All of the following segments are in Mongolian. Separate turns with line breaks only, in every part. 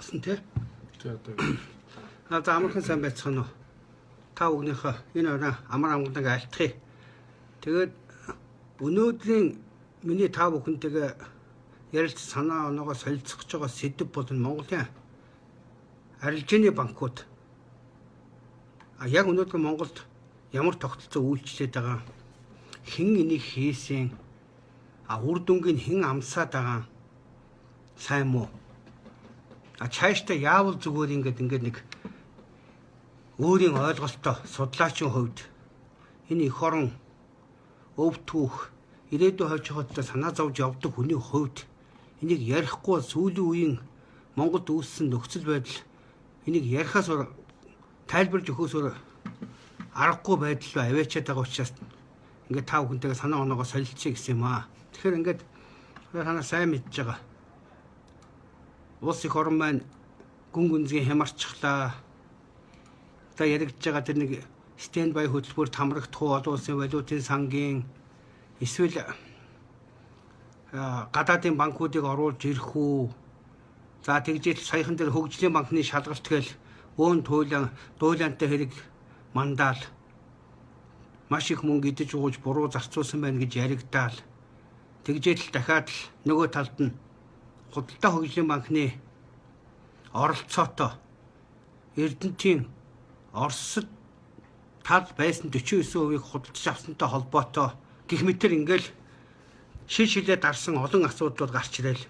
Болсон тий.
За одоо.
А за амархан сайн байцгаана уу. Та бүгнийхээ энэ орой амар амгаланг айлтгая. Тэгээд өнөөдрийн миний та бүхэнтэйгээ ярилцсан санаа оноогоо солилцох гэж байгаа сэдэв бол Монголын арилжааны банкуд. А яг өнөөдөр Монголд ямар тогтолцоо үйлчлээд байгаа, хэн энийг хийсэн, а үр дүнгийг хэн амсаад байгаа, сайн муу. А цаашдаа яавал зүгээр ингээд нэг өөрийн ойлголтоо судлаачийн хувьд энэ эх орон өв түүх ирээдүйн хойч хоттой санаа зовж явдаг хүний хувьд энийг ярихгүй сүүлийн үеийн Монголд үүссэн нөхцөл байдал энийг ярихаас тайлбарлаж өгөхөөс өөр аргагүй байдал руу аваачаад байгаа учраас ингээд та бүхэнтэйгээ санаа оноогоо солилцъя гэсэн юм аа. Тэгэхээр ингээд танаа сайн мэдж байгаа. Улс эх орон маань гүн гүнзгий хямарчихлаа. Одоо яригдж байгаа тэр нэг stand by хөтөлбөрт хамрагдах уу олон улсын валютын сангийн эсвэл гадаадын банкуудыг оруулж ирэх үү. За тэгжэл саяхан дээр хөгжлийн банкны шалгалт гээл өөн туйлан дуулаантай хэрэг мандаал маш их мөнгө идэж ууж буруу зарцуулсан байна гэж яригдаал. Тэгжэл дахиад л нөгөө талд нь худалдаа хөгжлийн банкны оролцоотой Эрдэнтийн Оросд тал байсан 49%-ийг худалдаж авсантай холбоотой гэх мэтэр ингээл шил шилээ дарсан олон асуудлууд гарч ирэл.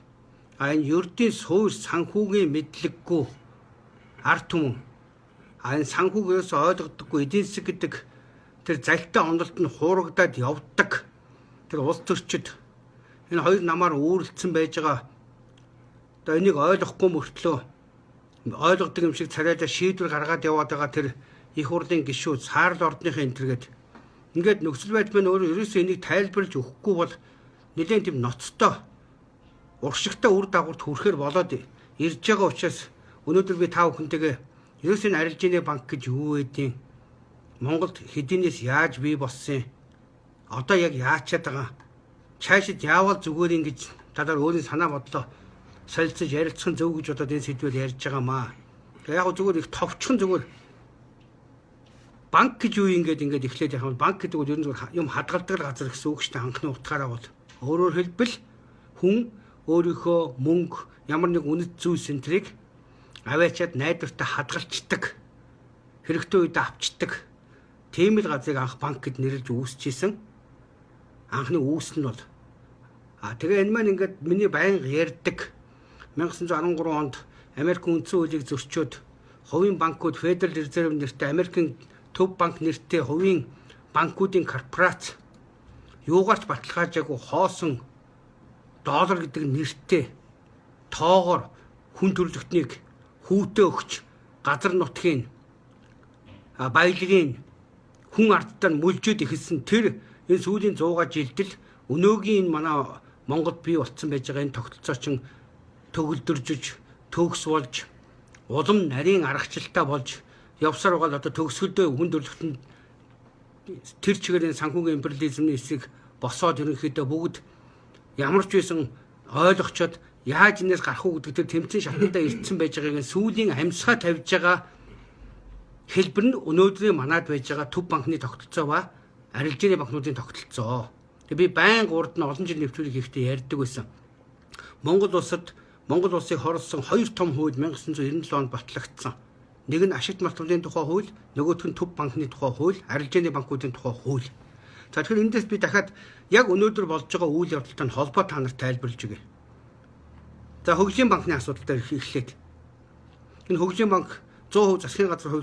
А энэ ердийн суур санхүүгийн мэдлэггүй ард түмэн, а энэ санхүүг ерөөсөө ойлгодоггүй эдийн засаг гэдэг тэр залтай онолд нь хуурагдаад явдаг тэр улс төрчид энэ хоёр намаар үүрэлдсэн байж байгаа. Одоо энийг ойлгохгүй мөртлөө ойлгодог юм шиг царайлаа шийдвэр гаргаад яваад байгаа тэр их хурлын гишүүд саарл ордныхын энэ тэргээд ингээд нөхцөл байдал маань өөрөө ерөөсөө энийг тайлбарлаж өгөхгүй бол нэлээд тийм ноцтой уршигтай үр дагаварт хүрэхээр болоод ирж байгаа учраас өнөөдөр би та бүхэнтэйгээ ерөөсөө энэ арилжааны банк гэж юу байдیں۔ Монголд хэдийнээс яаж бий болсон, одоо яг яачаад байгаа, цаашид яавал зүгээр ингэж талаар өөрийн санаа бодлоо солилцож ярилцсан зөв гэж бодоод энэ сэдвээр ярьж байгаа маа. Тэгээ яг зүгээр их товчхон зүгээр банк гэж юу ингээд эхлээд яг банк гэдэг нь ер нь зүгээр юм хадгалдаг газар гэсэн үг шүү дээ, анхны утгаараа бол. Өөрөөр хэлбэл хүн өөрийнхөө мөнгө ямар нэг үнэт зүйлс энтрийг аваачаад найдвартай хадгалцдаг, хэрэгтэй үедээ авчдаг тийм л газрыг анх банк гэд нэрлж үүсчихсэн. Анхны үүс нь бол а тэгээ энэ маань ингээд миний байнга ярьдаг 1913 онд Америк үндсэн хуулийг зөрчөөд хувийн банкуд Federal Reserve нэртэй Америкийн төв банк нэртэй хувийн банкуудын корпорац юугаарч баталгаажаагүй хоосон доллар гэдэг нэртэй тоогоор хүн төрөлхтнийг хүүтэ өгч газар нутгийн баялагын хүн ардтаа мүлжээд эхэлсэн тэр энэ сүүлийн 100 жилд л өнөөгийн энэ манай Монголд бий болцсон байж байгаа энэ тогтолцоо чин төгөлдөржиж төгс болж улам нарийн аргачлалтай болж явсаар байгаа л одоо төгсгөлдөө хүн төрөлхтөнд тэр чигээр энэ санхүүгийн империализмын эсрэг босоод ерөнхийдөө бүгд ямар ч байсан ойлгочоод яаж энэс гарах уу гэдэг тэр тэмцээн шатандаа ирсэн байж байгааг сүүлийн амьсгаа тавьж байгаа хэлбэр нь өнөөдрийн манад байж байгаа төв банкны тогтолцоо ба арилжааны банкнуудын тогтолцоо. Тэгээ би байнга урд нь олон жил нэвтрүүлэг хийхдээ ярьдаг байсан. Монгол улсад Монгол улсыг хорлосон хоёр том хууль 1997 онд батлагдсан. Нэг нь ашигт малтмалын тухай хууль, нөгөөх нь төв банкны тухай хууль, арилжааны банкуудын тухай хууль. За тэгэхээр эндээс би дахиад яг өнөөдөр болж байгаа үйл явдалтай нь холбоо та нарт тайлбарлаж өгье. За хөгжлийн банкны асуудал дээр эхлээд. Энэ хөгжлийн банк 100% засгийн газар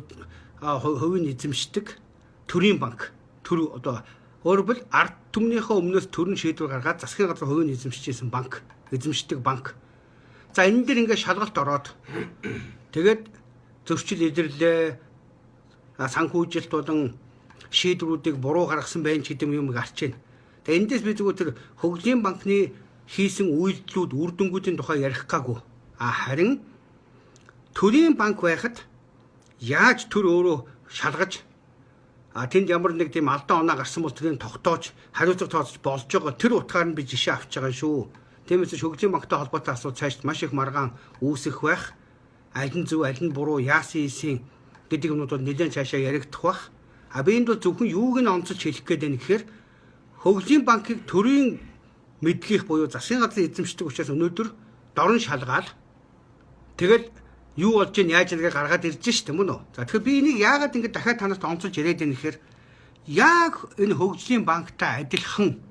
хувийн эзэмшдэг төрийн банк. Төр одоо өөрөөр ард түмнийхээ өмнөөс төрөн шийдвэр гаргаад засгийн газар хувийн эзэмшижсэн банк, эзэмшдэг банк. За энэ дэр ингээд шалгалт ороод тэгээд зөрчил идэрлээ, санхүүжилт болон шийдвэрүүдийг буруу гаргасан байх гэдэг юм гарч байна. Тэгээ эндээс би зүгээр тэр хөгжлийн банкны хийсэн үйлдэлүүд үр дүнгуудын тухай ярих гаагүй. А харин төрийн банк байхад яаж төр өөрөө шалгаж а тэнд ямар нэг тийм алдаа оноо гарсан бол тэрийг тогтоож хариуцлага тооцож болж байгаа тэр утгаар нь би жишээ авч байгаа шүү. Тиймээс хөгжлийн банктай холбоотой асуудал цаашд маш их маргаан үүсэх байх. Аль нь зөв, аль нь буруу, яасан ийсэн гэдэг юмнууд бол нэлээд цаашаа яригдах бах. А би энд бол зөвхөн юуг нь онцолж хэлэх гээд байна гэхээр хөгжлийн банкыг төрийн мэдлэгийнх буюу засгийн газрын эзэмшдэг учраас өнөөдөр дорн шалгаал тэгэл юу болж ийн яаж нэгэ гаргаад ирж ш тийм үү? За тэгэхээр би энийг яагаад ингэж дахиад танарт онцолж яриад байна гэхээр яг энэ хөгжлийн банктай адилхан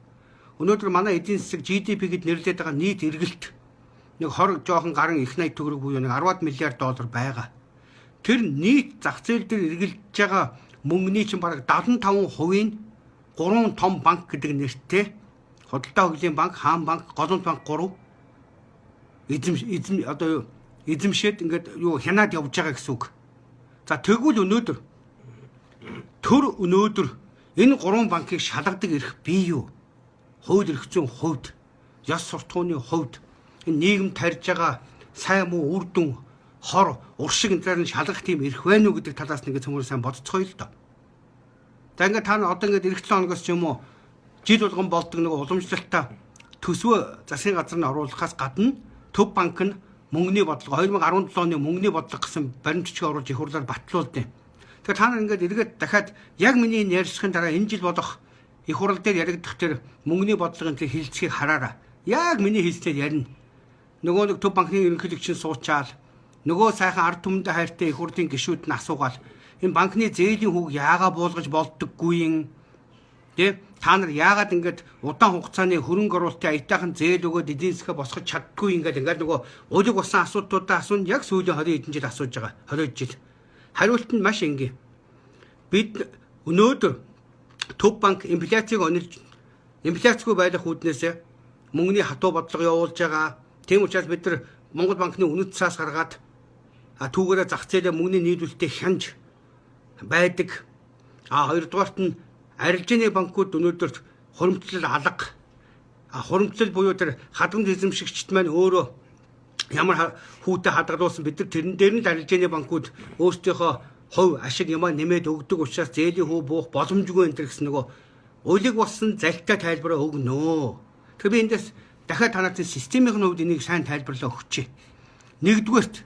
өнөөдөр манай эдийн засаг GDP гэд нэрлэдэг байгаа нийт эргэлт нэг 20 жоохон гарan их 80 төгрөг буюу нэг 10 миллиард доллар байгаа. Тэр нийт зах зээл дээр эргэлдэж байгаа мөнгөний чинь бараг 75% нь 3 том банк гэдэг нэртэй Худалдаа хөгжлийн банк, Хаан банк, Голомт банк 3 эзэм одоо юу эзэмшээд ингээд юу хянаад явж байгаа гэсэн үг. За тэгвэл өнөөдөр төр өнөөдөр энэ 3 банкыг шалгадаг эрх бий юу? Хууль эрх зүйн хувьд, ёс суртахууны хувьд энэ нийгэм тарьж байгаа сайн муу үр дүн хор уршиг энэ нь шалгах тийм эрх байна уу гэдэг талаас нэг цөмөр сайн бодцгоё л доо. За ингээд та нар одоо ингээд эх 7 хоногоос ч юм уу жил болгон болдог нэг уламжлалтаа төсвөө засгийн газар нь оруулахаас гадна Төв банк нь мөнгөний бодлого 2017 оны мөнгөний бодлого гэсэн баримт бичиг оруулж их хурлаар батлуулдیں۔ Тэгэхээр та нар ингээд эргээд дахиад яг миний энэ ярьсхын дараа энэ жил болох их хурал дээр яригдах тэр мөнгөний бодлогын тэр хилцгийг хараарай. Яг миний хэлснээр ярина. Нөгөө нэг Төв банкны ерөнхийлөгч нь суучаал нөгөө сайхан ард түмэндээ хайртай их хурлын гишүүд нь асуугаал энэ банкны зээлийн хүүг яагаа буулгаж болдоггүй юм? Тэ? Та нар яагаад ингэж удаан хугацааны хөрөнгө оруулалтын аятайхан зээл өгөөд эдийн засгаа босгож чаддгүй ингээд ингээд нөгөө улиг усан асуудлуудаа асууна яг сүүлийн 20 хэдэн жил асууж байгаа. 20 жил. Хариулт нь маш энгийн. Бид өнөөдөр Төв банк инфляцийг онилж инфляцгүй байх үүднээс мөнгөний хатуу бодлого явуулж байгаа. Тийм учраас бид нар Монгол банкны үнэт цаас гаргаад түүгээрээ зах зээлээ мөнгөний нийлүүлэлтийг хянаж байдаг. А хоёрдугаарт нь арилжааны банкуд өнөөдөр хуримтлал алга. Хуримтлал буюу тэр хадгамж эзэмшигчд маань өөрөө ямар хүүтэй хадгалуулсан бид нар тэрэн дээр нь л арилжааны банкуд өөрсдийнхөө хувь ашиг юмаа нэмээд өгдөг учраас зээлийн хүү буух боломжгүй энэ төр гэсэн нөгөө улиг болсон залтай тайлбараа өгнө. Тэгэхээр би эндээс дахиад танаас системийн хувьд энийг сайн тайлбарлаа өгчээ. Нэгдүгээрт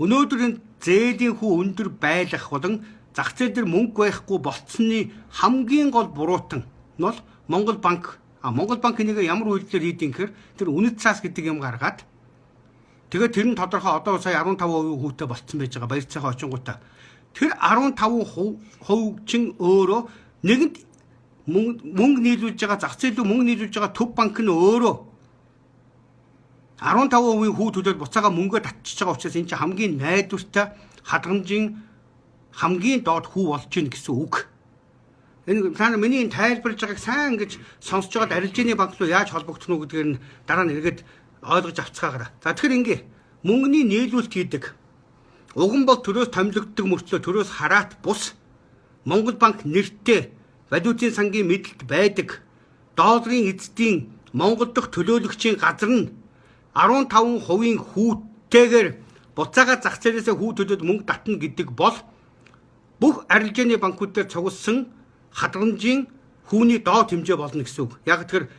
өнөөдөр энэ зээлийн хүү өндөр байлгах болон зах зээл дээр мөнгө байхгүй болцсны хамгийн гол буруутан нь бол Монгол банк. Монгол банк энийг ямар үйлдэлээр хийдэг юм гэхээр тэр үнэт цаас гэдэг юм гаргаад тэгээд тэр нь тодорхой одоо сая 15% хүүтэй болцсон байж байгаа баяр цайхан очингуудаа. Тэр 15% чин өөрөө нэгэнд мөнгө нийлүүлж байгаа зах зээл рүү мөнгө нийлүүлж байгаа төв банк нь өөрөө 15% хүү төлөөд буцаага мөнгөө татчихж байгаа учраас энэ чинь хамгийн найдвартай хадгамжийн хамгийн доод хүү болж гин гэсэн үг. Энэ та нар миний энэ тайлбарлаж байгааг сайн ингэж сонсож байгаад арилжааны банк руу яаж холбогдох нь гэдгээр нь дараа нь эргээд ойлгож авцгаагаарай. За тэгэхээр ингээ мөнгөний нийлүүлэлт хийдэг. Уган бол төрөөс томилогддог мөртлөө төрөөс хараат бус Монгол банк нэртэй валютын сангийн мэдлэлт байдаг. Долларын эзэдийн Монгол дахь төлөөлөгчийн газар нь 15% хүүтэйгээр буцаага зах зээлээсээ хүү төлөөд мөнгө татна гэдэг бол бүх арилжааны банкуд дээр цугласан хадгаламжийн хүүний доод хэмжээ болно гэсэн үг. Яг тэгэхээр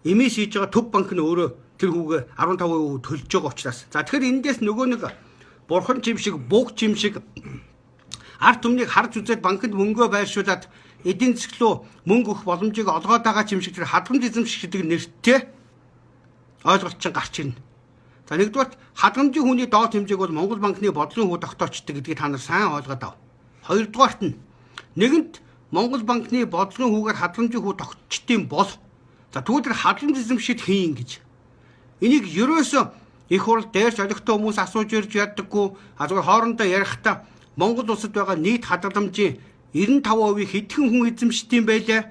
эмээс хийж байгаа төв банк нь өөрөө тэр хүүгээ 15% төлж байгаа учраас. За тэгэхээр эндээс нөгөө нэг бурхан чим шиг, буг чим шиг ард түмнийг харж үзээд банкнд мөнгөө байршуулад эдийн засаг руу мөнгө өгөх боломжийг олгоод байгаа чим шиг тэр хадгамж эзэмших гэдэг нэртэй ойлголт чинь гарч ирнэ. За нэгдүгээрт хадгамжийн хүүний доод хэмжээг бол Монгол банкны бодлогын хүү тогтоочдөг гэдгийг та нар сайн ойлгоод ав. Хоёрдугаарт нь нэгэнт Монгол банкны бодлогын хүүгээр хадгамжийн хүү тогтчдсон бол за тэгвэл тэр хадгамж эзэмшигт хийн гэж. Энийг ерөөсөө их хурал дээрч олигтой хүмүүс асууж ирж яддаггүй. А зүгээр хоорондоо ярихдаа Монгол улсад байгаа нийт хадгаламжийн 95%-ийг хэдхэн хүн эзэмшдэг юм байлээ.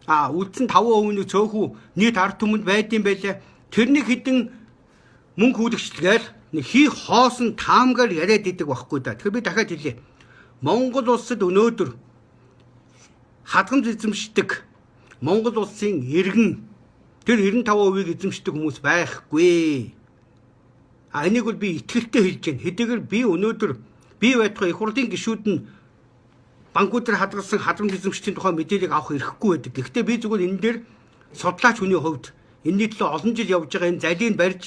А үлдсэн 5% нь цөөхүү нийт ард түмэнд байдсан байлээ. Тэрнийг хэдэн мөнгө хүүлэгчлэгээл нэг хий хоосон таамгаар яриад идэг байхгүй да. Тэгэхээр би дахиад хэлье. Монгол улсад өнөөдөр хадгамж эзэмшдэг Монгол улсын иргэн тэр 95%-ийг эзэмшдэг хүмүүс байхгүй. А энийг бол би итгэлтэй хэлж байна. Хэдийгээр би өнөөдөр би байтугай их хурлын гишүүд нь банкуд дээр хадгалсан хадгамж эзэмшигчдийн тухай мэдээллийг авах эрхгүй байдаг. Гэхдээ би зүгээр энэ дээр судлаач хүний хувьд энэний төлөө олон жил явж байгаа энэ залийг барьж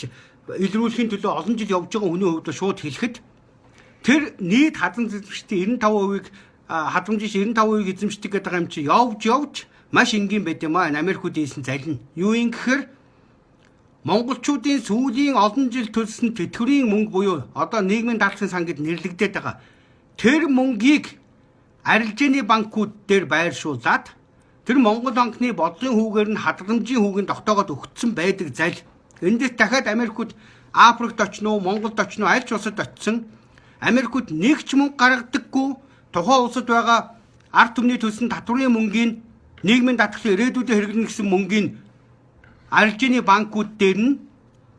илрүүлэхийн төлөө олон жил явж байгаа хүний хувьд шууд хэлэхэд тэр нийт хадрамж эзэмшигчдийн 95%-ийг хадрамжийн 95%-ийг эзэмшдэг гэдэг юм чи явж явж маш энгийн байд юм аа. Америкууд ийсэн зална. Юу юм гэхээр монголчуудын сүүлийн олон жил төлсөн тэтгэврийн мөнгө буюу одоо нийгмийн даатгалын сан гэд нэрлэгдээд байгаа. Тэр мөнгийг арилжааны банкуд дээр байршуулад тэр Монгол банкны бодлогын хүүгээр нь хадгаламжийн хүүгийн тогтоогоод өгсөн байдаг зал. Эндээс дахиад Америкууд Африкт очно уу, Монголд очно уу, аль ч улсад очисон Америкууд нэг ч мөнгө гаргадаггүй, тухайн улсад байгаа ард түмний төлсөн татврын мөнгийг нийгмийн даатгалын ирээдүйдээ хэрэглэнэ гэсэн мөнгийг арилжааны банкуд дээр нь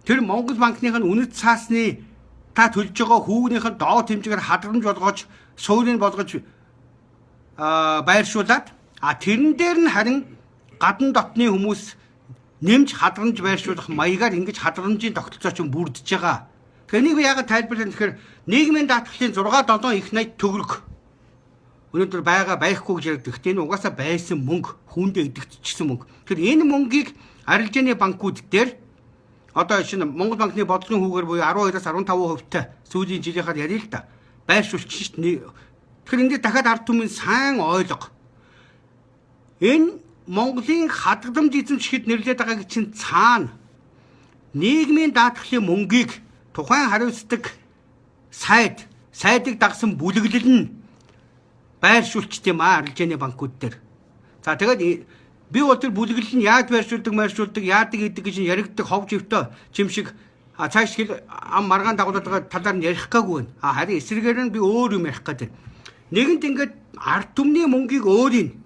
тэр Монгол банкных нь үнэт цаасны та төлж байгаа хүүгнийх нь доод хэмжээгээр хадгаламж болгож, суурийг болгож байршуулад тэрэн дээр нь харин гадна дотны хүмүүс нэмж хадгаламж байршуулах маягаар ингэж хадгаламжийн тогтолцоо чинь бүрдэж байгаа. Тэгэхээр энийг би яагаад тайлбарлана гэхээр нийгмийн даатгалын 6 7 их 80 төгрөг өнөөдөр байгаа байхгүй гэж яригддаг. Гэхдээ энэ угаасаа байсан мөнгө, хүүндээ идэгдчихсэн мөнгө. Тэгэхээр энэ мөнгийг арилжааны банкуд дээр одоо шинэ Монгол банкны бодлогын хүүгээр буюу 12-аас 15% сүүлийн жилийнхаар ярил л да. Байршуулчих шүү дээ. Тэгэхээр энэ дээр дахиад ард түмэн сайн ойлго. Энэ Монголын хадгаламж эзэмшихэд нэрлээд байгааг чинь цаана нийгмийн даатгалын мөнгийг тухайн хариуцдаг сайд, сайдыг дагсан бүлэглэл нь байршуулчт юм аа арилжааны банкуд дээр. За тэгээд би бол тэр бүлэглэл нь яаж байршуулдаг, яадаг гэдэг гэж яригддаг ховж өвтөө чим шиг цааш хэл ам маргаан дагуулдаг байгаа талаар нь ярих гаагүй байна. Харин эсрэгээр нь би өөр юм ярих гэдэг. Нэгэнт ингээд ард түмний мөнгийг өөрийн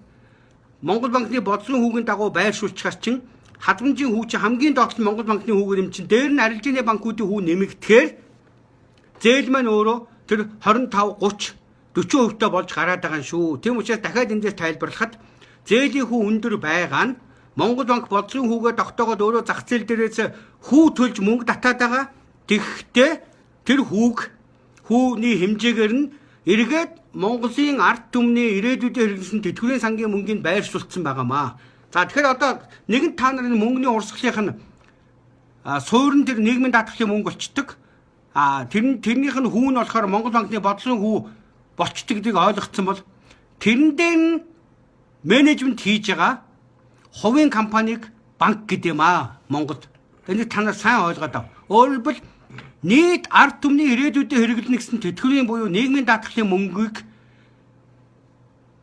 Монгол банкны бодлогын хүүгийн дагуу байршуулчихаас чинь хадгаламжийн хүү чинь хамгийн доод нь Монгол банкны хүүгээр юм чинь дээр нь арилжааны банкуудын хүү нэмэгдэхээр зээл маань өөрөө тэр 25 30 40% та болж гараад байгаа юм шүү. Тийм учраас дахиад эндээс тайлбарлахад зээлийн хүү өндөр байгаа нь Монгол банк бодлогын хүүгээ тогтоогоод өөрөө зах зээл дээрээс хүү төлж мөнгө татаад байгаа. Тэгэхдээ тэр хүүг хүүний хэмжээгээр нь эргээд Монголын ард түмний ирээдүйдээ хэрэглэсэн тэтгэврийн сангийн мөнгийг байршуулсан байгаамаа. За тэгэхээр одоо нэгэнт та нарын мөнгөний урсгалынх нь суурин тэр нийгмийн даатгалын мөнгө болчдөг. Тэрнийх нь хүү нь болохоор Монгол банкны бодлогын хүү болчдөг гэдгийг ойлгоцсон бол тэрэн дээр нь менежмент хийж байгаа хувийн компанийг банк гэдэг юм аа Монголд. Энийг та нар сайн ойлгоод ав. Өөрөөр хэлбэл нийт ард түмний ирээдүйдээ хэрэглэнэ гэсэн тэтгэврийн буюу нийгмийн даатгалын мөнгийг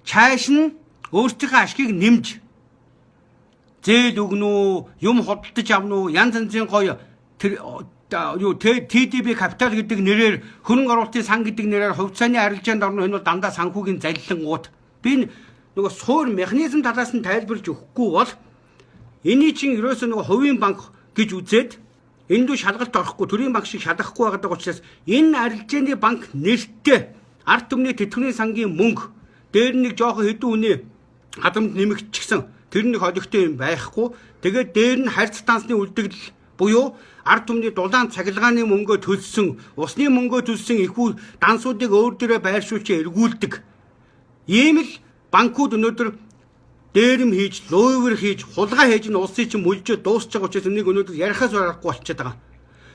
чааш нь өөрсдийнхөө ашгийг нэмж зээл өгнө үү, юм худалдаж авна уу, янз янзын гоё тэр юу TDB капитал гэдэг нэрээр хөрөнгө оруулалтын сан гэдэг нэрээр хувьцааны арилжаанд орно. Энэ бол дандаа санхүүгийн залилангууд. Би нөгөө суур механизм талаас нь тайлбарлаж өгөхгүй бол эний чинь ерөөсөө нөгөө хувийн банк гэж үзээд энэ дүү шалгалт орохгүй, төрийн банк шиг шалгахгүй байгаа учраас энэ арилжааны банк нэртэй ард түмний тэтгэврийн сангийн мөнгө дээр нэг жоохон хэдэн үний хадамд нэмэгдчихсэн тэр нэг олигтой юм байхгүй. Тэгээд дээр нь харьц дансны үлдэгдэл буюу ард түмний дулаан цахилгааны мөнгөө төлсөн, усны мөнгөө төлсөн ихүү дансуудыг өөр дээрээ байршуулж эргүүлдэг. Ийм л банкуд өнөөдөр дээрэм хийж, луйвар хийж, хулгай хийж нь улсыг чинь мүлжээ дуусч байгаа учраас энийг өнөөдөр ярихаас аргагүй болчиход байгаа.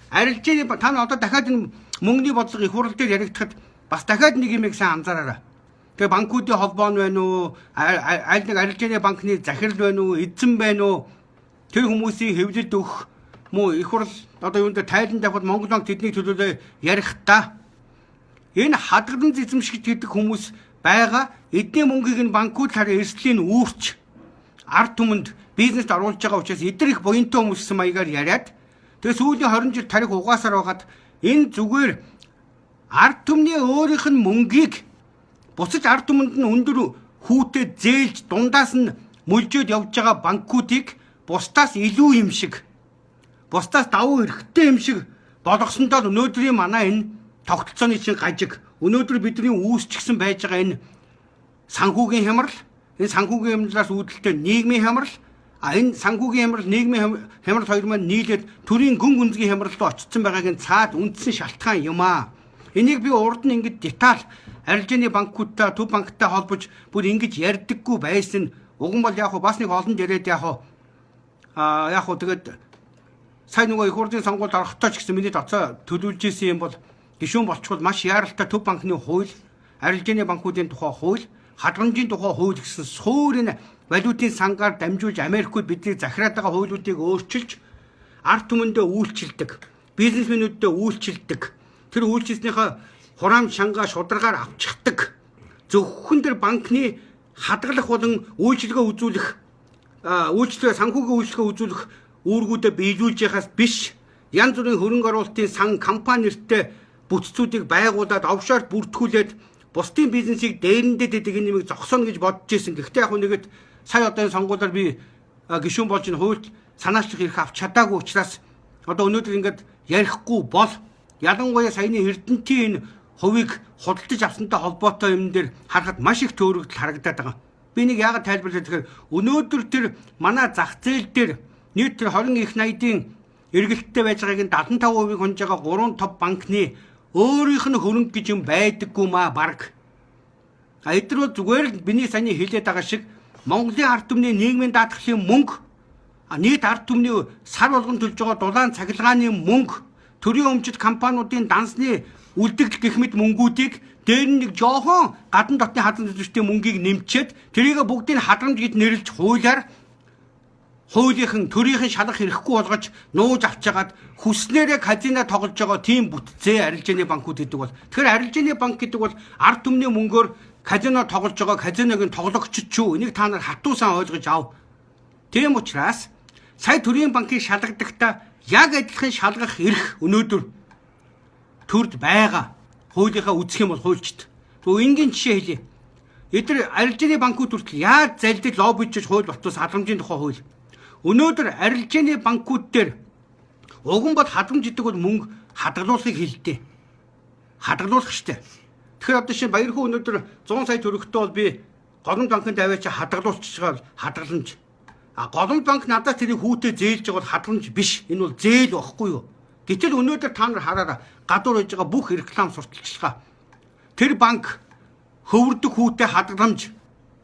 Арилжааны та нар одоо дахиад энэ мөнгөний бодлого их хурал дээр яригдахад бас дахиад нэг юмыг сайн анзаараарай. Тэгээ банкуудын холбоо нь байна уу? Аль нэг арилжааны банкны захирал байна уу? Эзэн байна уу? Тэр хүмүүсийн хэвлэлд өгөх муу их хурал одоо юунд тайлан тавихад Монгол банк тэднийг төлөөлөө ярих та. Энэ хадгалан эзэмшигч гэдэг хүмүүс байгаа. Эдний мөнгийг нь банкуд хараа эрсдлийн үүрч ард түмэнд бизнест оруулж байгаа учраас эдгээр их буянтай хүмүүс гэсэн маягаар яриад тэгээ сүүлийн 20 жил тарих угаасаар байгаад энэ зүгээр ард түмний өөрийнх нь мөнгийг буцаж ард түмэнд нь өндөр хүүтэй зээлж дундаас нь мүлжөөд явж байгаа банкуудыг бусдаас илүү юм шиг, бусдаас давуу эрхтэй юм шиг болгосондоо өнөөдрийн манай энэ тогтолцооны чинь гажиг, өнөөдөр бидний үүсчихсэн байж байгаа энэ санхүүгийн хямрал, энэ санхүүгийн хямралаас үүдэлтэй нийгмийн хямрал, энэ санхүүгийн хямрал, нийгмийн хямрал хоёр маань нийлээд төрийн гүн гүнзгий хямрал руу очсон байгааг нь цаад үндсэн шалтгаан юм аа. Энийг би урд нь ингэж деталь арилжааны банкудтай, төв банктай холбож бүр ингэж ярьдаггүй байсан. Уг нь бол яг хуу бас нэг олон яриад яг хуу яг хуу тэгээд Сая нөгөө их хурлын сонгуульд орохдоо ч гэсэн миний тоцоо төлөвлөж исэн юм бол гишүүн болчихвол маш яаралтай төв банкны хууль, арилжааны банкуудын тухай хууль, хадгаламжийн тухай хууль гэсэн суур энэ валютын сангаар дамжуулж Америкууд биднийг захираад байгаа хуулиудыг өөрчилж ард түмэндээ үйлчилдэг, бизнесмэнүүдэд үйлчилдэг. Тэр үйлчилснийхээ хураам шангаа шударгаар авчихдаг. Зөвхөн тэр банкны хадгалах болон үйлчилгээ үзүүлэх, үйлчилгээ санхүүгийн үйлчилгээ үзүүлэх үүргүүдэд биелүүлж яхаас биш янз бүрийн хөрөнгө оруулалтын сан компани нэртэй бүтцүүдийг байгуулад офшорт бүртгүүлээд бусдын бизнесийг дээрэндээ дэдэг энэ нэмийг зогсооно гэж бодож исэн. Гэхдээ яг нэгэд сая одоо энэ сонгуулиар би гишүүн болж энэ хуульд санаачлах эрх авч чадаагүй учраас одоо өнөөдөр ингээд ярихгүй бол ялангуяа саяны Эрдэнтийн энэ хувийг худалдаж авсантай холбоотой юм дээр харахад маш их төөрөгдөл харагдаад байгаа. Би нэг яагаад тайлбарлаа тэгэхээр өнөөдөр тэр манай зах зээл дээр нийт тэр 20 их 80-ийн эргэлттэй байж байгааг нь 75%-ийг хонж байгаа 3 топ банкны өөрийнх нь хөрөнгө гэж юм байдаггүй маа баг. А эдгээр бол зүгээр л миний саяны хэлээд байгаа шиг Монголын ард түмний нийгмийн даатгалын мөнгө, нийт ард түмний сар болгон төлж байгаа дулаан цахилгааны мөнгө, төрийн өмчт компаниудын дансны үлдэгдэл гэх мэт мөнгүүдийг дээр нь нэг жоохон гадна дотны хадан зүжтэй мөнгийг нэмчээд тэрийг бүгдийг хадрамж гэж нэрлж хуулиар хуулийнхан төрийнхэн шалгах хэрэггүй болгож нууж авч хагаад хүснээрээ казино тоглож байгаа тийм бүтцээ арилжааны банкуд гэдэг бол. Тэгэхээр арилжааны банк гэдэг бол ард түмний мөнгөөр казино тоглож байгаа казиногийн тоглогчд ч юу, энийг та нар хатуусан ойлгож ав. Тийм учраас сая төрийн банкыг шалгадахдаа яг адилхан шалгах эрх өнөөдөр төрд байгаа. Хуулийнхаа үзэх юм бол хуульчд. Тэгвэл энгийн жишээ хэлье. Эдгээр арилжааны банкуд хүртэл яаж залдиж лоббижж хууль батлуулсан хадрамжийн тухай хууль. Өнөөдөр арилжааны банкуд дээр уг нь бол хадрамж гэдэг бол мөнгө хадгалуулахыг хэлдэг. Хадгалуулах штэ. Тэгэхээр одоо шинэ Баярхүү өнөөдөр 100 сая төгрөгтэй бол би Голомт банкнд аваач хадгалуулчих байгаа хадгаламж. А Голомт банк надаас тэрийг хүүтэй зээлж байгаа бол хадгаламж биш. Энэ бол зээл багхгүй юу? Гэтэл өнөөдөр та нар хараараа гадуур байж байгаа бүх реклам сурталчилгаа. Тэр банк хөвөрдөг хүүтэй хадгаламж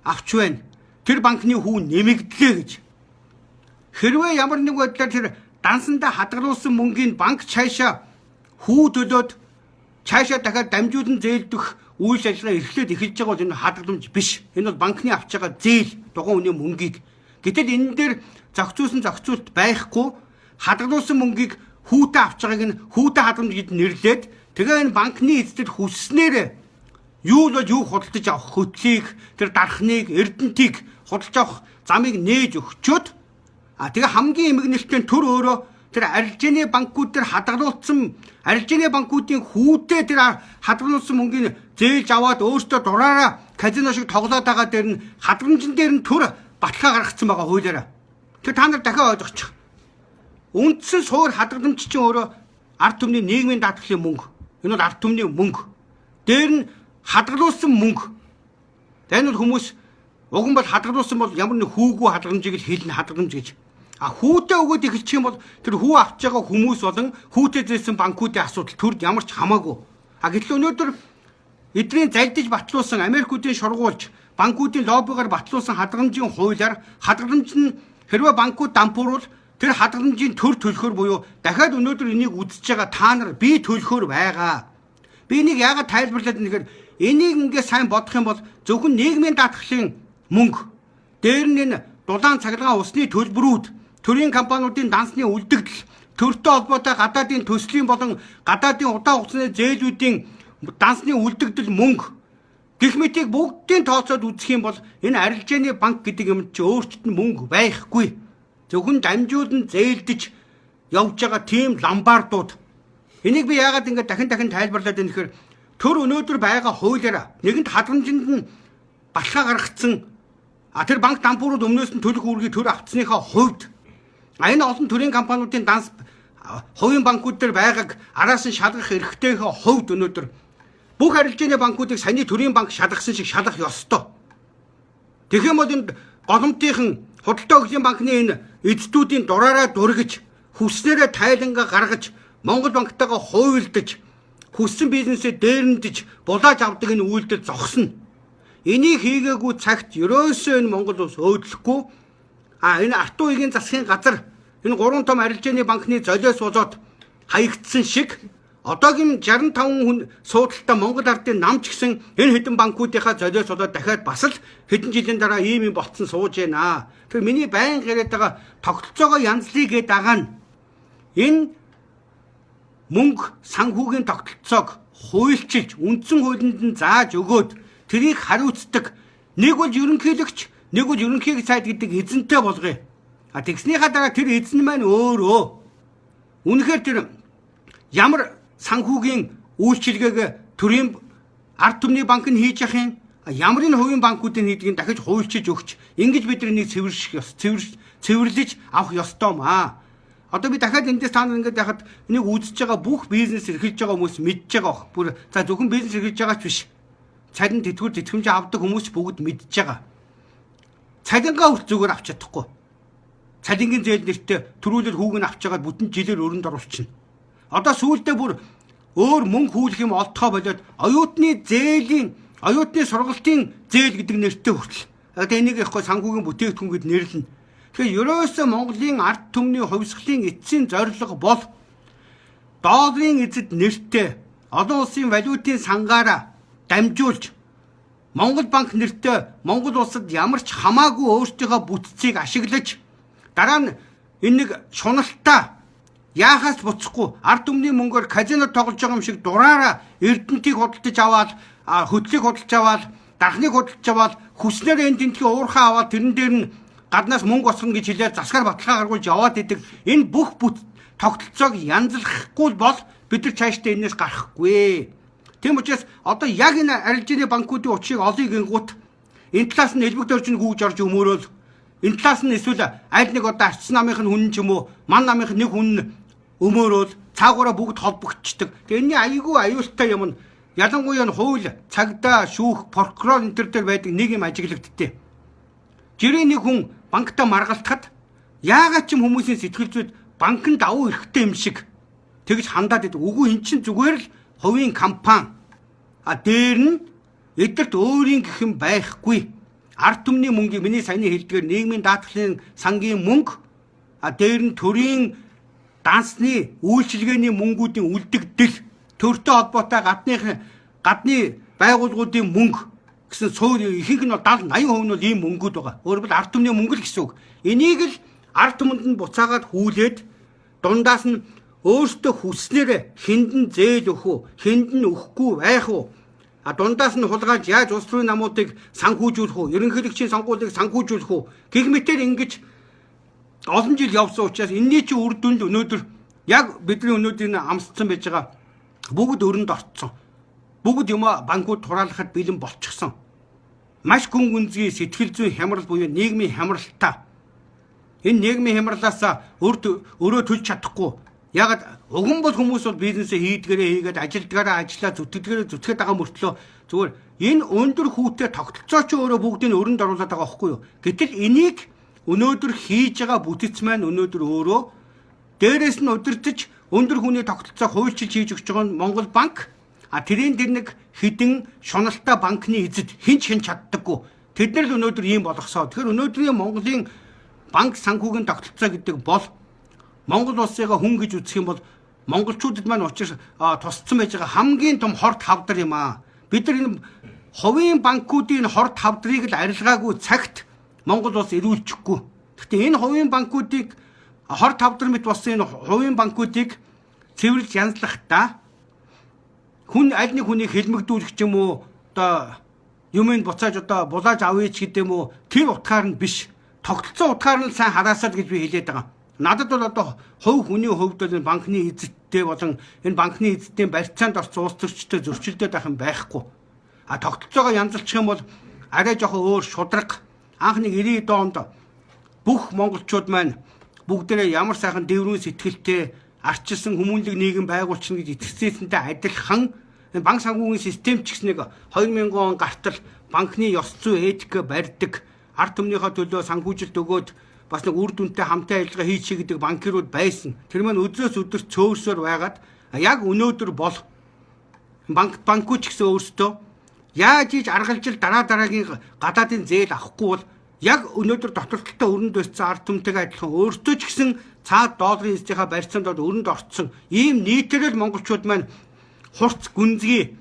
авч байна. Тэр банкны хүү нэмэгдлээ гэж. Хэрвээ ямар нэг байдлаар тэр дансандаа хадгалуулсан мөнгийг банк цаашаа хүү төлөөд цаашаа дахиад дамжуулан зээлдэх үйл ажиллагаа эрхлээд эхэлж байгаа бол энэ хадгаламж биш. Энэ бол банкны авч байгаа зээл тухайн хүний мөнгийг. Гэтэл энэ дээр зохицуулсан зохицуулт байхгүй хадгалуулсан мөнгийг хүүтэй авч байгааг нь хүүтэй хадгаламж гэж нэрлээд тэгээ энэ банкны эздэд хүсснээр юу л юу худалдаж авах хөтлийг тэр дархныг Эрдэнтийг худалдаж авах замыг нээж өгчөөд а тэгээ хамгийн эмгэнэлтийн төр өөрөө тэр арилжааны банкуд дээр хадгалуулсан арилжааны банкуудын хүүтэй тэр хадгалуулсан мөнгийг зээлж аваад өөртөө дураараа казино шиг тоглоод байгаа дээр нь хадгаламжин дээр нь төр баталгаа гаргацсан байгаа хуулиараа. Тэр та нар дахиад ойлгочих. Үндсэн суур хадгаламж чинь өөрөө ард түмний нийгмийн даатгалын мөнгө. Энэ бол ард түмний мөнгө. Дээр нь хадгалуулсан мөнгө. Энэ бол хүмүүс уг нь бол хадгалуулсан бол ямар нэг хүүгүй хадгаламжийг л хэлнэ хадгаламж гэж. А хүүтэй өгөөд эхэлчих юм бол тэр хүү авч байгаа хүмүүс болон хүүтэй зээлсэн банкуудын асуудал төрд ямар ч хамаагүй. А гэтэл өнөөдөр эдний залдиж батлуулсан Америкуудын шургуулж банкуудын лоббигаар батлуулсан хадгаламжийн хуулиар хадгаламж нь хэрвээ банкуд дампууруул тэр хадгаламжийн төр төлөхөр буюу дахиад өнөөдөр энийг үзэж байгаа та нар би төлөхөр байгаа. Би энийг яагаад тайлбарлаад байна гэхээр энийг ингээ сайн бодох юм бол зөвхөн нийгмийн даатгалын мөнгө дээр нь энэ дулаан цахилгаан усны төлбөрүүд төрийн компаниудын дансны үлдэгдэл төртэй холбоотой гадаадын төслийн болон гадаадын удаан хугацааны зээлүүдийн дансны үлдэгдэл мөнгө гэх мэтийг бүгдийг тооцоод үзэх юм бол энэ арилжааны банк гэдэг юм чи өөртөд нь мөнгө байхгүй. Зөвхөн дамжуулан зээлдэж явж байгаа тийм ламбардууд. Энийг би яагаад ингэ дахин дахин тайлбарлаад байна гэхээр төр өнөөдөр байгаа хуулиараа нэгэнт хадгаламжинд нь баталгаа гаргацсан а тэр банк дампуурууд өмнөөс нь төлөх үүргийг төр авцсныхаа хувьд а энэ олон төрийн компаниудын данс хувийн банкуд дээр байгааг араас нь шалгах эрхтэйхээ хувьд өнөөдөр бүх арилжааны банкуудыг саяны төрийн банк шалгасан шиг шалгах ёстой. Тэгэх юм бол энэ голомтийнхан худалдаа хөгжлийн банкны энэ эзэдүүдийн дураараа дургиж хүснээрээ тайлангаа гаргаж Монгол банктайгаа хуйлдаж хүссэн бизнесээ дээрэндэж булааж авдаг энэ үйлдэл зогсно. Энийг хийгээгүй цагт ерөөсөө энэ Монгол улс өөдлөхгүй. А энэ Артуу игийн засгийн газар Энэ 3 том арилжааны банкны золиос болоод хаягдсан шиг одоогийн 65 хүн суудалтай Монгол ардын нам ч гэсэн энэ хэдэн банкуудынхаа золиос болоод дахиад бас л хэдэн жилийн дараа ийм юм болцсон сууж байна. Тэгэхээр миний байнга яриад байгаа тогтолцоогоо янзлыг гээд байгаа нь энэ мөнгө санхүүгийн тогтолцоог хуульчилж үндсэн хуулинд нь зааж өгөөд тэрийг хариуцдаг нэг бол ерөнхийлөгч, нэг бол ерөнхий сайд гэдэг эзэнтэй болгоё. А тэгснийхаа дараа тэр эзэн маань өөрөө үнэхээр тэр ямар санхүүгийн үйлчилгээг төрийн ард түмний банк нь хийж явах юм, ямар энэ хувийн банкуудын хийдгийг дахиж хуульчилж өгч ингэж бид нар нэг цэвэрших ёс цэвэрлэж авах ёстой маа. Одоо би дахиад эндээс та нар ингээд яхад энийг үзэж байгаа бүх бизнес эрхэлж байгаа хүмүүс мэдж байгаа бох. Бүр за зөвхөн бизнес эрхэлж байгаа ч биш. Цалин тэтгэвэр тэтгэмж авдаг хүмүүс бүгд мэдж байгаа. Цалингаа хүрт зүгээр авч чадахгүй. Цалингийн зээл нэртэй төрүүлэр хүүг нь авч байгаад бүтэн жилээр өрөнд оруулчихна. Одоо сүүлдээ бүр өөр мөнгө хүлэх юм олдохоо болоод оюутны зээлийн оюутны сургалтын зээл гэдэг нэртэй хүртэл. Одоо энийг яахгүй санхүүгийн бүтээгдэхүүн гэд нэрлэнэ. Тэгэхээр ерөөсөө Монголын ард түмний хувьсгалын эцсийн зорилго бол долларын эзэд нэртэй олон улсын валютын сангаараа дамжуулж Монгол банк нэртэй Монгол улсад ямар ч хамаагүй өөрсдийнхөө бүтцийг ашиглаж дараа нь энэ нэг шуналтай яахаас буцахгүй ард түмний мөнгөөр казино тоглож байгаа юм шиг дураараа Эрдэнтийг худалдаж аваад, хөтлийг худалдаж аваад, дархныг худалдаж аваад, хүснээр энэ тентхийн уурхаа аваад тэрэн дээр нь гаднаас мөнгө босгоно гэж хэлээд засгаар баталгаа гаргуулж яваад идэг. Энэ бүх бүт тогтолцоог янзлахгүй бол бид нар цаашдаа энэс гарахгүй. Тийм учраас одоо яг энэ арилжааны банкуудын учрыг олъё гингүүт энэ талаас нь элбэг дөржин гүйж орж өмөрөөл, энэ талаас нь эсвэл аль нэг одоо арчсан намынх нь хүн ч юм уу, ман намынх нэг хүн нь өмөрөөл цаагаараа бүгд холбогдчихдаг. Тэгээ энэний айгүй аюултай юм нь ялангуяа нь хууль, цагдаа, шүүх, прокурор энэ төр дээр байдаг нэг юм ажиглагддээ. Жирийн нэг хүн банкта маргалтахад яагаад ч юм хүмүүсийн сэтгэл зүйд банк нь давуу эрхтэй юм шиг тэгж хандаад идэг. Үгүй, эн чинь зүгээр л хувийн компани. А дээр нь эдгэрт өөрийн гэх юм байхгүй. Ард түмний мөнгийг миний саяны хэлдгээр нийгмийн даатгалын сангийн мөнгө, а дээр нь төрийн дансны үйлчилгээний мөнгүүдийн үлдэгдэл, төртэй холбоотой гадны байгууллагуудын мөнгө гэсэн суур ихэнх нь бол 70 80% нь бол ийм мөнгүүд байгаа. Өөрөөр хэлбэл ард түмний мөнгө л гэсэн үг. Энийг л ард түмэнд нь буцаагаад хүлээд дундаас нь өөртөө хүснээр хүнд нь зээл өгөх үү, хүнд нь өгөхгүй байх уу? А дундаас нь хулгайлж яаж улс төрийн намуудыг санхүүжүүлэх үү, ерөнхийлөгчийн сонгуулийг санхүүжүүлэх үү гэх мэтээр ингэж олон жил явсан учраас энэний чи үр дүнд өнөөдөр яг бидний өнөөдрийн амсцсан байж байгаа бүгд өрөнд орцсон. Бүгд юм банкуд хураалгахад бэлэн болчихсон. Маш гүн гүнзгий сэтгэл зүйн хямрал буюу нийгмийн хямралтай. Энэ нийгмийн хямралаас өрөө төлж чадахгүй. Ягаад уган бол хүмүүс бол бизнесээ хийдгээрээ хийгээд, ажилдгаараа ажиллаа, зүтгэдгээрээ зүтгэхэд байгаа мөртлөө зүгээр энэ өндөр хүүтэй тогтолцоо ч өөрөө бүгдийг өрөнд оруулаад байгаа байхгүй юу. Гэтэл энийг өнөөдөр хийж байгаа бүтэц маань өнөөдөр өөрөө дээрээс нь удирдах өндөр хүүний тогтолцоо хуульчилж хийж өгч байгаа нь Монгол банк. А тэрийн тэр нэг хідэн шуналтай банкны эзэд хэн ч хэн чаддаггүй. Тэд нар л өнөөдөр ийм болгосоо. Тэгэхээр өнөөдрийн Монголын банк санхүүгийн тогтолцоо гэдэг бол Монгол улсыгаа хүн гэж үзэх юм бол монголчуудад маань учир тусцсан байж байгаа хамгийн том хорт хавдар юм аа. Бид нар энэ хувийн банкуудын хорт хавдрыг л арилгаагүй цагт Монгол улс эрүүлчихгүй. Гэхдээ энэ хувийн банкуудыг хорт хавдар мэт болсон энэ хувийн банкуудыг цэвэрлж янзлахдаа хүн аль нэг хүнийг хэлмэгдүүлэх ч юм уу, одоо юмыг буцааж одоо булааж авъя ч гэдэг юм уу, тэр утгаар нь биш. Тогтолцоо утгаар нь сайн хараасаа л гэж би хэлээд байгаа. Надад бол одоо хувь хүний хувьд бол энэ банкны эзэдтэй болон энэ банкны эзэдийн барьцаанд орсон улс төрчтэй зөрчилдөд байх юм байхгүй. А тогтолцоогоо янзалчих юм бол арай жоохон өөр шудраг. Анх нэг 90 онд бүх монголчууд маань бүгдээрээ ямар сайхан дэврүүн сэтгэлтэй арчилсан хүмүүнлэг нийгэм байгуулчихна гэж итгэсэнтэй адилхан энэ банк санхүүгийн систем ч гэсэн нэг 2000 он гартал банкны ёс зүй этик барьдаг, ард түмнийхээ төлөө санхүүжилт өгөөд бас нэг үр дүнтэй хамтын ажиллагаа хийчихье гэдэг банкирууд байсан. Тэр маань өдрөөс өдөр цөөрсөөр байгаад яг өнөөдөр бол банкуд ч гэсэн өөрсдөө яаж ийж аргалжил дараа дараагийн гадаадын зээл авахгүй бол яг өнөөдөр дотор талдаа өрөнд байсан ард түмтэйгээ адилхан өөртөө ч гэсэн Цаад долларын эзлийнхаа барьцаанд бол өрөнд орцсон ийм нийтээр л монголчууд маань хурц гүнзгий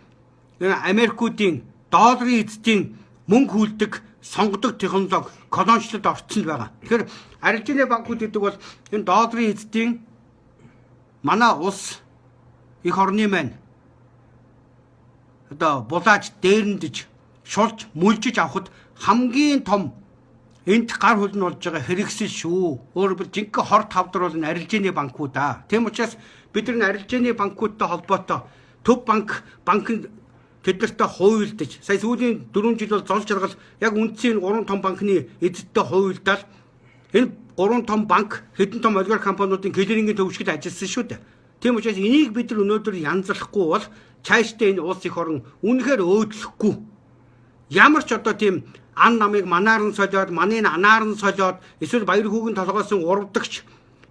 Америкуудын долларын эзэдийн мөнгө хүлдэг сонгодог технологи колоничлолд орцсон байгаа. Тэгэхээр арилжааны банкуд гэдэг бол энэ долларын эзэдийн манай улс эх орны маань одоо булааж дээрэндэж шулж мүлжиж авахд хамгийн том энд гар хөлн болж байгаа хэрэгсэл шүү. Өөрөөр хэлбэл жинхэнэ хор тавдар бол энэ арилжааны банкуд аа. Тийм учраас бид нар арилжааны банкудтай холбоотой төв банк банкнд тэднэртэй хуйлдаж сая сүүлийн 4 жил бол зол жаргал яг үндсийн 3 том банкны эзэдтэй хуйлдаал энэ 3 том банк хэдэн том олигарх компаниудын клирингийн төвшгөд ажилласан шүү дээ. Тийм учраас энийг бид нар өнөөдөр янзлахгүй бол цаашдаа энэ улс эх орон үнэхээр өөдлөхгүй. Ямар ч одоо тийм ан намыг манаар нь солиод, маныг анаар нь солиод, эсвэл баяр хүүгийн толгоосон урвдагч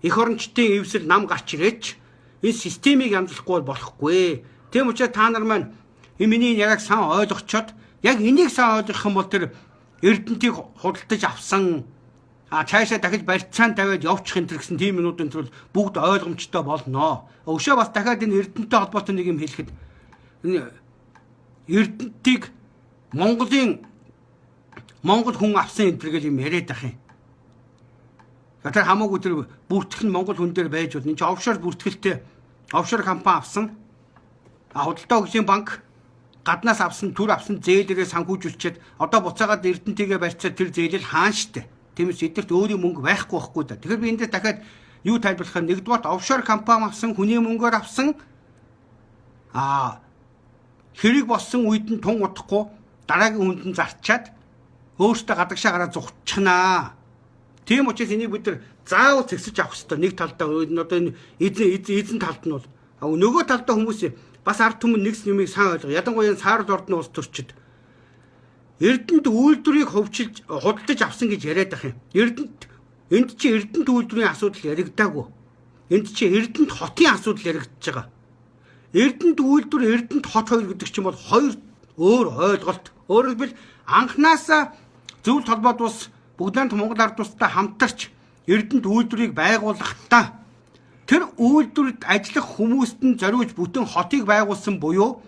эх орончдын эвсэл нам гарч ирээч энэ системийг янзлахгүй бол болохгүй. Тийм учраас та нар маань энэ миний яриаг сан ойлгочоод яг энийг сан ойлгох юм бол тэр Эрдэнтийг худалдаж авсан а цаашаа дахиж барьцаан тавиад явчих энэ төр гэсэн тийм юмнуудын төрөл бүгд ойлгомжтой болно. Өшөө бас дахиад энэ Эрдэнтэй холбоотой нэг юм хэлэхэд энэ Эрдэнтийг Монголын Монгол хүн авсан энэ төр гэл юм яриад ах юм. Тэр хамаагүй тэр бүртгэл нь Монгол хүн дээр байж болно. Энд чинь офшор бүртгэлтэй офшор компани авсан. А худалдаа хөгжлийн банк гаднаас авсан төр авсан зээлэрээ санхүүжүүлчихэд одоо буцаагаад Эрдэнтийгээ барьцаа тэр зээлэл хаан штэ. Тиймээс эдгэрт өөрийн мөнгө байхгүй байхгүй да. Тэгэхээр би энэ дээр дахиад юу тайлбарлах вэ? Нэгдүгээрт офшор компани авсан хүний мөнгөөр авсан а хэрэг болсон үед нь тун удахгүй дараагийн хүнд нь зарчаад өөртөө гадагшаа гараа зугтчихнаа. Тийм учраас энийг бид нар заавал зэгсэж авах хэрэгтэй. Нэг талдаа одоо энэ эзэн талд нь бол нөгөө талдаа хүмүүс бас ард түмэн нэгс юмыг сан ойлгоо. Ялангуяа саарл ордны улс төрчид Эрдэнэт үйлдвэрийг хөвчилж худалдаж авсан гэж яриад ах юм. Эрдэнэт энд чи Эрдэнэт үйлдвэрийн асуудал яригдаагүй. Энд чи Эрдэнэт хотын асуудал яригдж байгаа. Эрдэнэт үйлдвэр, Эрдэнэт хот хоёр гэдэг чинь бол хоёр өөр ойлголт. Өөрөөр хэлбэл анхнаасаа зөвлөлт холбоот улс бүгдээнд Монгол ард улстай хамтарч Эрдэнэт үйлдвэрийг байгуулахдаа тэр үйлдвэрт ажиллах хүмүүст нь зориулж бүтэн хотыг байгуулсан буюу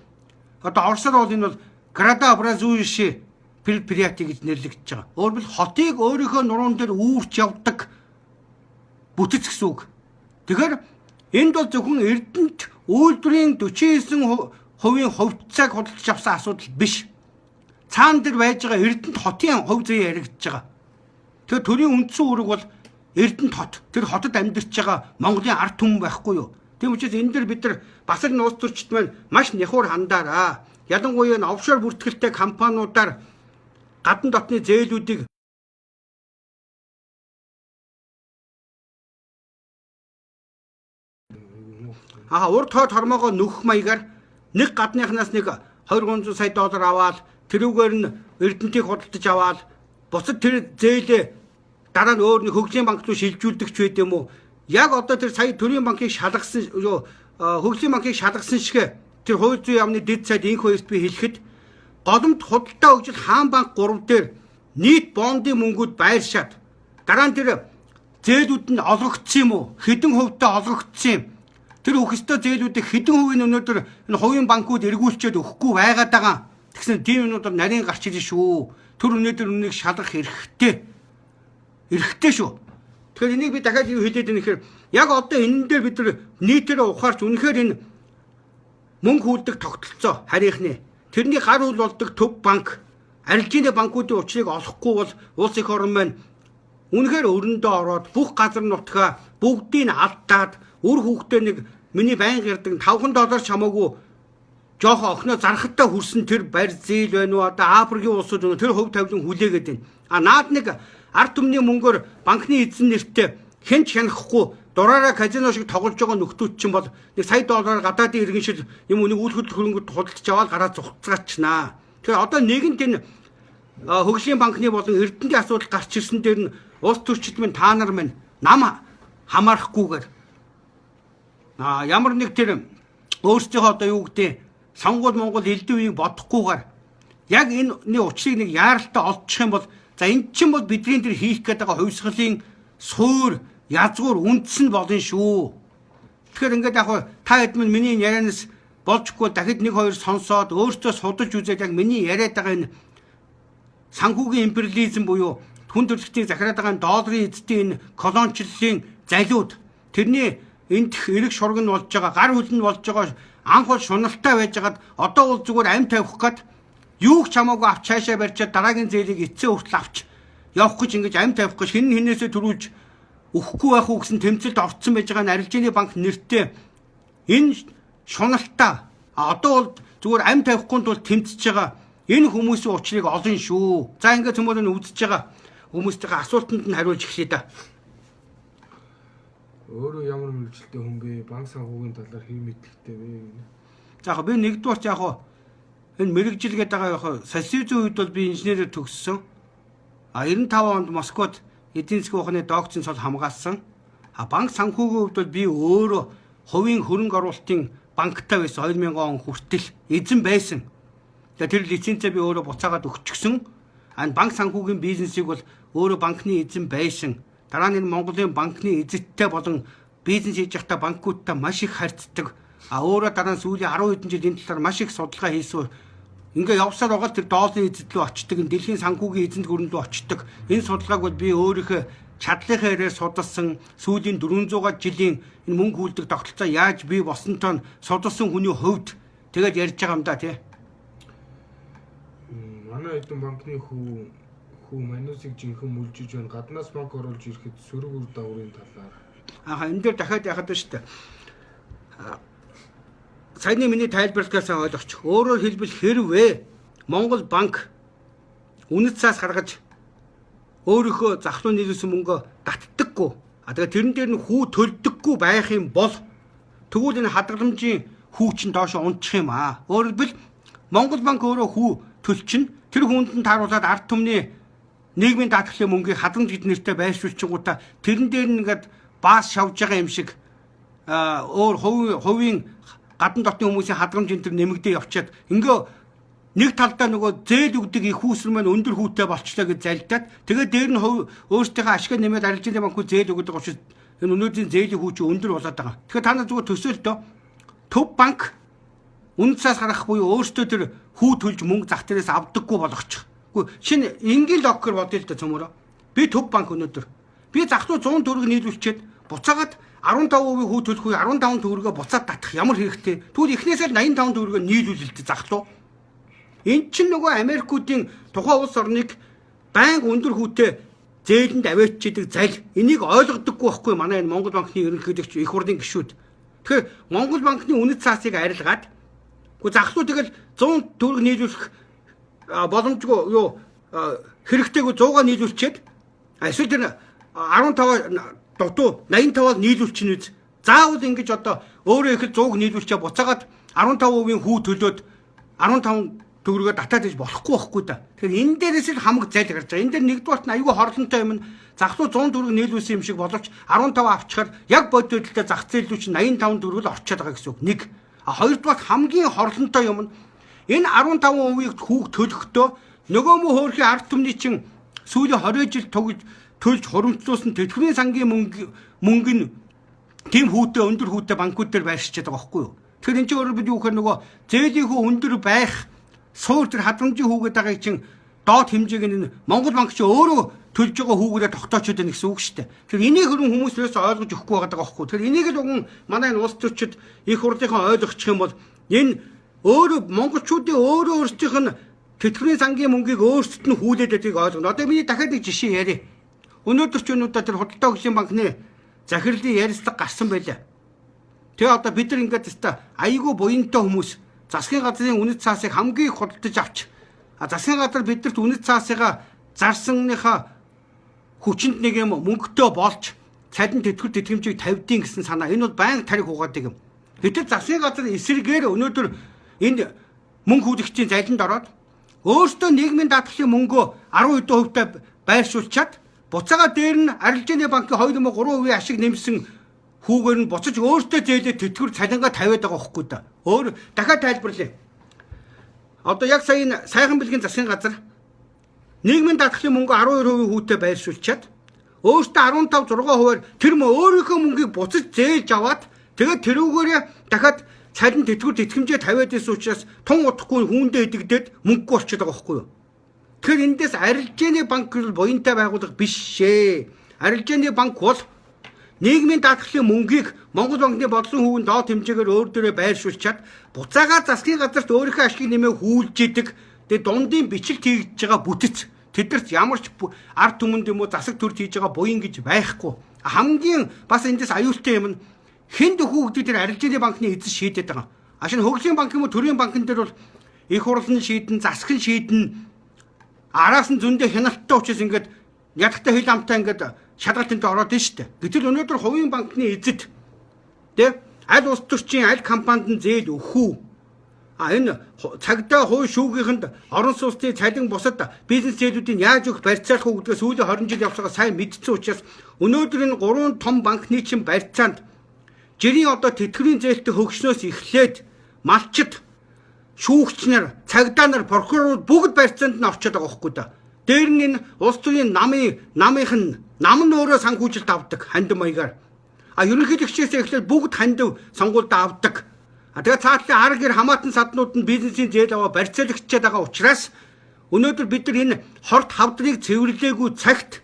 одоо Оросоор бол энэ бол градообразующий предприятие гэж нэрлэгдэж байгаа. Өөрөөр хэлбэл хотыг өөрийнхөө нуруунд дээр үүрч явдаг бүтэц гэсэн үг. Тэгэхээр энд бол зөвхөн Эрдэнэт үйлдвэрийн 49% хувьцааг худалдаж авсан асуудал биш. Цаана дээр байж байгаа Эрдэнэт хотын хувь зээ яригдж байгаа. Тэгэхээр төрийн үндсэн үүрэг бол Эрдэнэт хот. Тэр хотод амьдарч байгаа Монголын ард түмэн байхгүй юу? Тийм учраас энэ дэр бид нар бас л нууц төрчд маань маш няхуур хандаараа. Ялангуяа энэ офшор бүртгэлтэй компаниудаар гадна дотны зээлүүдийг урд хойд хормоогоо нөхөх маягаар нэг гадныхнаас нэг 2-300 сая доллар аваад тэрүүгээр нь Эрдэнтийг худалдаж аваад бусад тэр зээлээ дараа нь өөр нэг хөгжлийн банк руу шилжүүлдэг ч байд юм уу? Яг одоо тэр сая төрийн банкыг шалгасан хөгжлийн банкыг шалгасан шиг тэр хууль зүйн яамны дэд сайд инх хоёрт би хэлэхэд голомт худалдаа хөгжил хаан банк 3 дээр нийт бондын мөнгүүд байршаад дараа нь тэр зээлүүд нь олгогдсон юм уу? Хэдэн хувьтай олгогдсон юм? Тэр өгөх ёстой зээлүүдийг хэдэн хувийн өнөөдөр энэ хувийн банкуд эргүүлчихэд өгөхгүй байгаад байгаа. Тэгсэн тийм юмнууд нарийн гарч ирнэ шүү. Тэр өнөөдөр үннийг шалгах эрхтэй. Эрхтэй шүү. Тэгэхээр энийг би дахиад юу хэлээд байна гэхээр яг одоо энэн дээр бид нар нийтээрээ ухаарч үнэхээр энэ мөнгө хүүлдэг тогтолцоо харийнхны тэрний гар үл болдог төв банк арилжааны банкуудын учрыг олохгүй бол улс эх орон маань үнэхээр өрөндөө ороод бүх газар нутгаа бүгдийг алдаад үр хүүхдээ нэг миний байнга ярьдаг 5 доллар ч хамаагүй жоохон охиноо зархадтай хүрсэн тэр Бразил байна уу одоо Африкийн улсууд байна тэр хөв тавилан хүлээгээд байна. А наад нэг ард түмний мөнгөөр банкны эзэн нэртэй хэн ч хянахгүй дураараа казино шиг тоглож байгаа нөхдүүд чинь бол нэг сая доллараар гадаадын иргэншил юм нэг үйл хөдлөх хөрөнгөд худалдаж аваад гараад зугтцгаачнаа. Тэгэхээр одоо нэгэнт энэ хөгжлийн банкны болон Эрдэнтийн асуудал гарч ирсэн дээр нь улс төрчид минь та нар минь нам хамаарахгүйгээр ямар нэг тэр өөрсдийнхөө одоо юу гэдэг сонгуул Монгол элдв үеийг бодохгүйгээр яг энэ учрыг нэг яаралтай олдчих юм бол за эн чинь бол бидний тэр хийх гээд байгаа хувьсгалын суур язгуур үндэс нь болно шүү. Тэгэхээр ингээд яг та хэд минь миний ярианаас болжгүй дахид нэг хоёр сонсоод өөртөө судалж үзээд яг миний яриад байгаа энэ санхүүгийн империализм буюу хүн төрөлхтнийг захираад байгаа долларын эзэдийн энэ колоничлолын залиуд тэрний эндх эрэг шург нь болж байгаа, гар хөл нь болж байгаа анх бол шуналтай байжгаад одоо бол зүгээр амь тавих гээд юу ч хамаагүй авч цаашаа барьчаад дараагийн зээлийг эцсээ хүртэл авч явах гэж ингэж амь тавих гэж хин хинээсээ төрүүлж өгөхгүй байх уу гэсэн тэмцэлд орцсон байж байгаа нь арилжааны банк нэртэй энэ шуналтай одоо бол зүгээр амь тавихгүй тул тэмцэж байгаа энэ хүмүүсийн учрыг олон шүү. За ингээд цөмөр нь үзэж байгаа хүмүүстэйгээ асуултанд нь хариулж эхлэе да.
Өөрөө ямар мэргэжилтэй хүн бэ? Банк санхүүгийн талаар хэр мэдлэгтэй вэ гэнэ?
За яг би нэгдүгээрт яг энэ мэргэжил гэдэг байгаа яг социализмын үед бол би инженерээр төгссөн. А 95 онд Москвад эдийн засгийн ухааны докторийн цол хамгаалсан. А банк санхүүгийн хувьд бол би өөрөө хувийн хөрөнгө оруулалтын банктай байсан 2000 он хүртэл эзэн байсан. Тэгээ тэр лицензээ би өөрөө буцаагаад өгчихсөн. А банк санхүүгийн бизнесийг бол өөрөө банкны эзэн байсан. Дараа нь энэ Монголын банкны эзэттэй болон бизнес хийж байхдаа банкудтай маш их харьцдаг. А өөрөө дараа нь сүүлийн 10 хэдэн жил энэ талаар маш их судалгаа хийсэн. Ингээ явсаар байгаа тэр долларын эзэд рүү очдог, энэ дэлхийн санхүүгийн эзэнт гүрэн рүү очдог. Энэ судалгааг бол би өөрийнхөө чадлынхаа хэрээр судалсан сүүлийн 400 жилийн энэ мөнгө хүлдэг тогтолцоо яаж бий болсонтой нь судалсан хүний хувьд тэгээд ярьж байгаа юм да тий.
Манай хэдэн банкны хүү манусыг жинхэнэ мүлжиж байна. Гаднаас банк оруулж ирэхэд сөрөг үр дагаврын талаар.
Аа энэ дээр дахиад яхад байна шүү дээ. Саяны миний тайлбарлахаас ойлгочих. Өөрөөр хэлбэл хэрвээ Монгол банк үнэт цаас гаргаж өөрийнхөө зах руу нийлүүлсэн мөнгөө татдаггүй. А тэгээ тэрэн дээр нь хүү төлдөггүй байх юм бол тэгвэл энэ хадгаламжийн хүү чинь доошо унчих юм аа. Өөрөөр хэлбэл Монгол банк өөрөө хүү төлчин тэр хүнд нь тааруулаад ард түмний нийгмийн даатгалын мөнгийг хадгаламж гэж нэртэй байршуулчихгуудаа тэрэн дээр нь ингээд баас шавж байгаа юм шиг өөр хувийн гадна дотны хүмүүсийн хадгаламж энэ төр нэмэгдээ явчаад ингээ нэг талдаа нөгөө зээл өгдөг их хүүсэр маань өндөр хүүтэй болчлоо гэж залдаад тэгээ дээр нь хувь өөрсдийнхөө ашиг нэмээд арилжааны банкуд зээл өгдөг учраас энэ өнөөдрийн зээлийн хүү чинь өндөр болоод байгаа. Тэгэхээр та нар зүгээр төсөөлтөө төв банк үнэ цаас гаргах буюу өөрсдөө тэр хүү төлж мөнгө зах дээрээс авдаггүй болгочих. Үгүй шинэ энгийн логикоор бодъё л да цөмөрөө. Би төв банк өнөөдөр би зах руу 100 төгрөг нийлүүлчихэд буцаагаад 15% хүү төлөх үе 15 төгрөгөө буцаад татах ямар хэрэгтэй. Тэгвэл эхнээсээ л 85 төгрөгөө нийлүүлэлт зах руу. Энд чинь нөгөө Америкуудын тухайн улс орныг байнга өндөр хүүтэй зээлэнд аваачдаг зал энийг ойлгодоггүй байхгүй манай энэ Монгол банкны ерөнхийлөгч их хурлын гишүүд. Тэгэхээр Монгол банкны үнэт цаасыг арилгаад үгүй зах руу тэгэл 100 төгрөг нийлүүлэх боломжгүй юу хэрэгтэйгүй 100-аа нийлүүлчихэд эсвэл тэр 15 дутуу 85-аар нийлүүлчихнэ үз. Заавал ингэж одоо өөрөө их л 100-г нийлүүлчээ буцаагаад 15% хүү төлөөд 15 төгрөгөө татаад иж болохгүй байхгүй да. Тэгэхээр энэ дээрээс л хамаг зал гарч байгаа. Энэ дээр нэгдүгээрт нь аюул хорлонтой юм нь зах руу 100 төгрөг нийлүүлсэн юм шиг боловч 15 авчихаар яг бодит байдлаа зах зээл рүү чинь 85 төгрөг л орчоод байгаа гэсэн үг. Нэг. А хоёрдугаар хамгийн хорлонтой юм нь энэ 15%-ийг хүүг төлөхдөө нөгөө мө хөөрхийн ард түмний чинь сүүлийн 20 жил тогж төлж хуримтлуулсан тэтгэврийн сангийн мөнгө нь тийм хүүтэй өндөр хүүтэй банкуд дээр байршиж байгаа байхгүй юу. Тэгэхээр энэ чинь өөрөөр бид юу гэхээр нөгөө зээлийн хүү өндөр байх суур тэр хадгаламжийн хүүгээд байгааг чинь доод хэмжээг нь Монгол банк чинь өөрөө төлж байгаа хүүгээрээ тогтоочод байна гэсэн үг шүү дээ. Тэгэхээр энийг хөрөн хүмүүс ерөөсөө ойлгож өгөхгүй байгаа байхгүй. Тэгэхээр энийг л уган манай энэ улс төрчид их хурлынхаа ойлгочих юм бол энэ өөрөө монголчуудын өөрөө өөрсдийнх нь тэтгэврийн сангийн мөнгийг өөрсдөд нь хүлээд байдгийг ойлгоно. Одоо миний дахиад нэг жишээ ярья. Өнөөдөр ч өнөөдөр тэр худалдаа хөгжлийн банкны захирлын ярилцлага гарсан байлаа. Тэгээ одоо бид нар ингээд өстой айгүй буянтай хүмүүс засгийн газрын үнэт цаасыг хамгийн их худалдаж авч засгийн газар бидэрт үнэт цаасыгаа зарсанныхаа хүчинд нэг юм мөнгөтэй болж цалин тэтгэвэр тэтгэмжийг тавьдیں гэсэн санаа энэ бол байнга тарих угаадаг юм. Гэтэл засгийн газар эсрэгээр өнөөдөр энэ мөнгө хүлэгчдийн залинд ороод өөртөө нийгмийн даатгалын мөнгөө 10 хэдэн хувьтай байршуулчаад буцаага дээр нь арилжааны банкын 2 юм уу 3% ашиг нэмсэн хүүгээр нь буцаж өөртөө зээлээ тэтгэвэр цалингаа тавиад байгаа хөөхгүй да. Өөр дахиад тайлбарлая. Одоо яг сая энэ сайхан бэлгийн засгийн газар нийгмийн даатгалын мөнгө 12% хүүтэй байршуулчаад Өөртөө 15 6%-аар тэр өөрийнхөө мөнгийг буцаж зээлж аваад тэгээд тэрүүгээрээ дахиад цалин тэтгэвэр тэтгэмжээ тавиад исэн учраас тун удахгүй хүүндээ идэгдээд мөнгөгүй болчиход байгаа байхгүй юу? Тэгэхээр эндээс арилжааны банк бол буянтай байгууллага биш ээ. Арилжааны банк бол нийгмийн даатгалын мөнгийг Монгол банкны бодлогын хүүн доод хэмжээгээр өөр дөрөө байршуулчаад буцаагаа засгийн газарт өөрийнхөө ашгийг нэмээ хүүлж идэг. Тэгээ дундын бичлэлт хийж байгаа бүтэц. Тэдэрт ямар ч ард түмэнд юм уу засаг төрд хийж байгаа буян гэж байхгүй. Хамгийн бас эндээс аюултай юм нь хэн дөхүү гэдэг тэр арилжааны банкны эзэн шийдээд байгаа. А шинэ хөгжлийн банк юм уу төрийн банкн дээр бол их хурал нь шийдэн, засаг нь шийдэн, араас нь зөндөө хяналттай учраас ингээд ядахтай хил амтай ингээд шалгалтанд ороод ин штэ. Гэтэл өнөөдөр хувийн банкны эзэд тэ аль улс төрчийн аль компанид нь зээл өгөх үү? А энэ цагдаа хувь шүүгийнхэнд орон сууцны цалин бусад бизнес зээлүүдийг яаж өгөх барьцаалах уу гэдгээ сүүлийн 20 жил явсагаа сайн мэдсэн учраас өнөөдөр энэ гурван том банкны чинь барьцаанд жирийн одоо тэтгэврийн зээлтэй хөгшнөөс эхлээд малчид, шүүгч нар, цагдаа нар, прокурорууд бүгд барьцаанд нь орчод байгаа байхгүй да. Дээр нь энэ улс төрийн намынх нь нам нь өөрөө санхүүжилт авдаг хандив маягаар. А ерөнхийлөгчөөс эхлээд бүгд хандив сонгуульд авдаг. А тэгээ цаатлын ар гэр хамаатан саднууд нь бизнесийн зээл аваа барьцаалагчаад байгаа учраас өнөөдөр бид нар энэ хорт хавдрыг цэвэрлээгүй цагт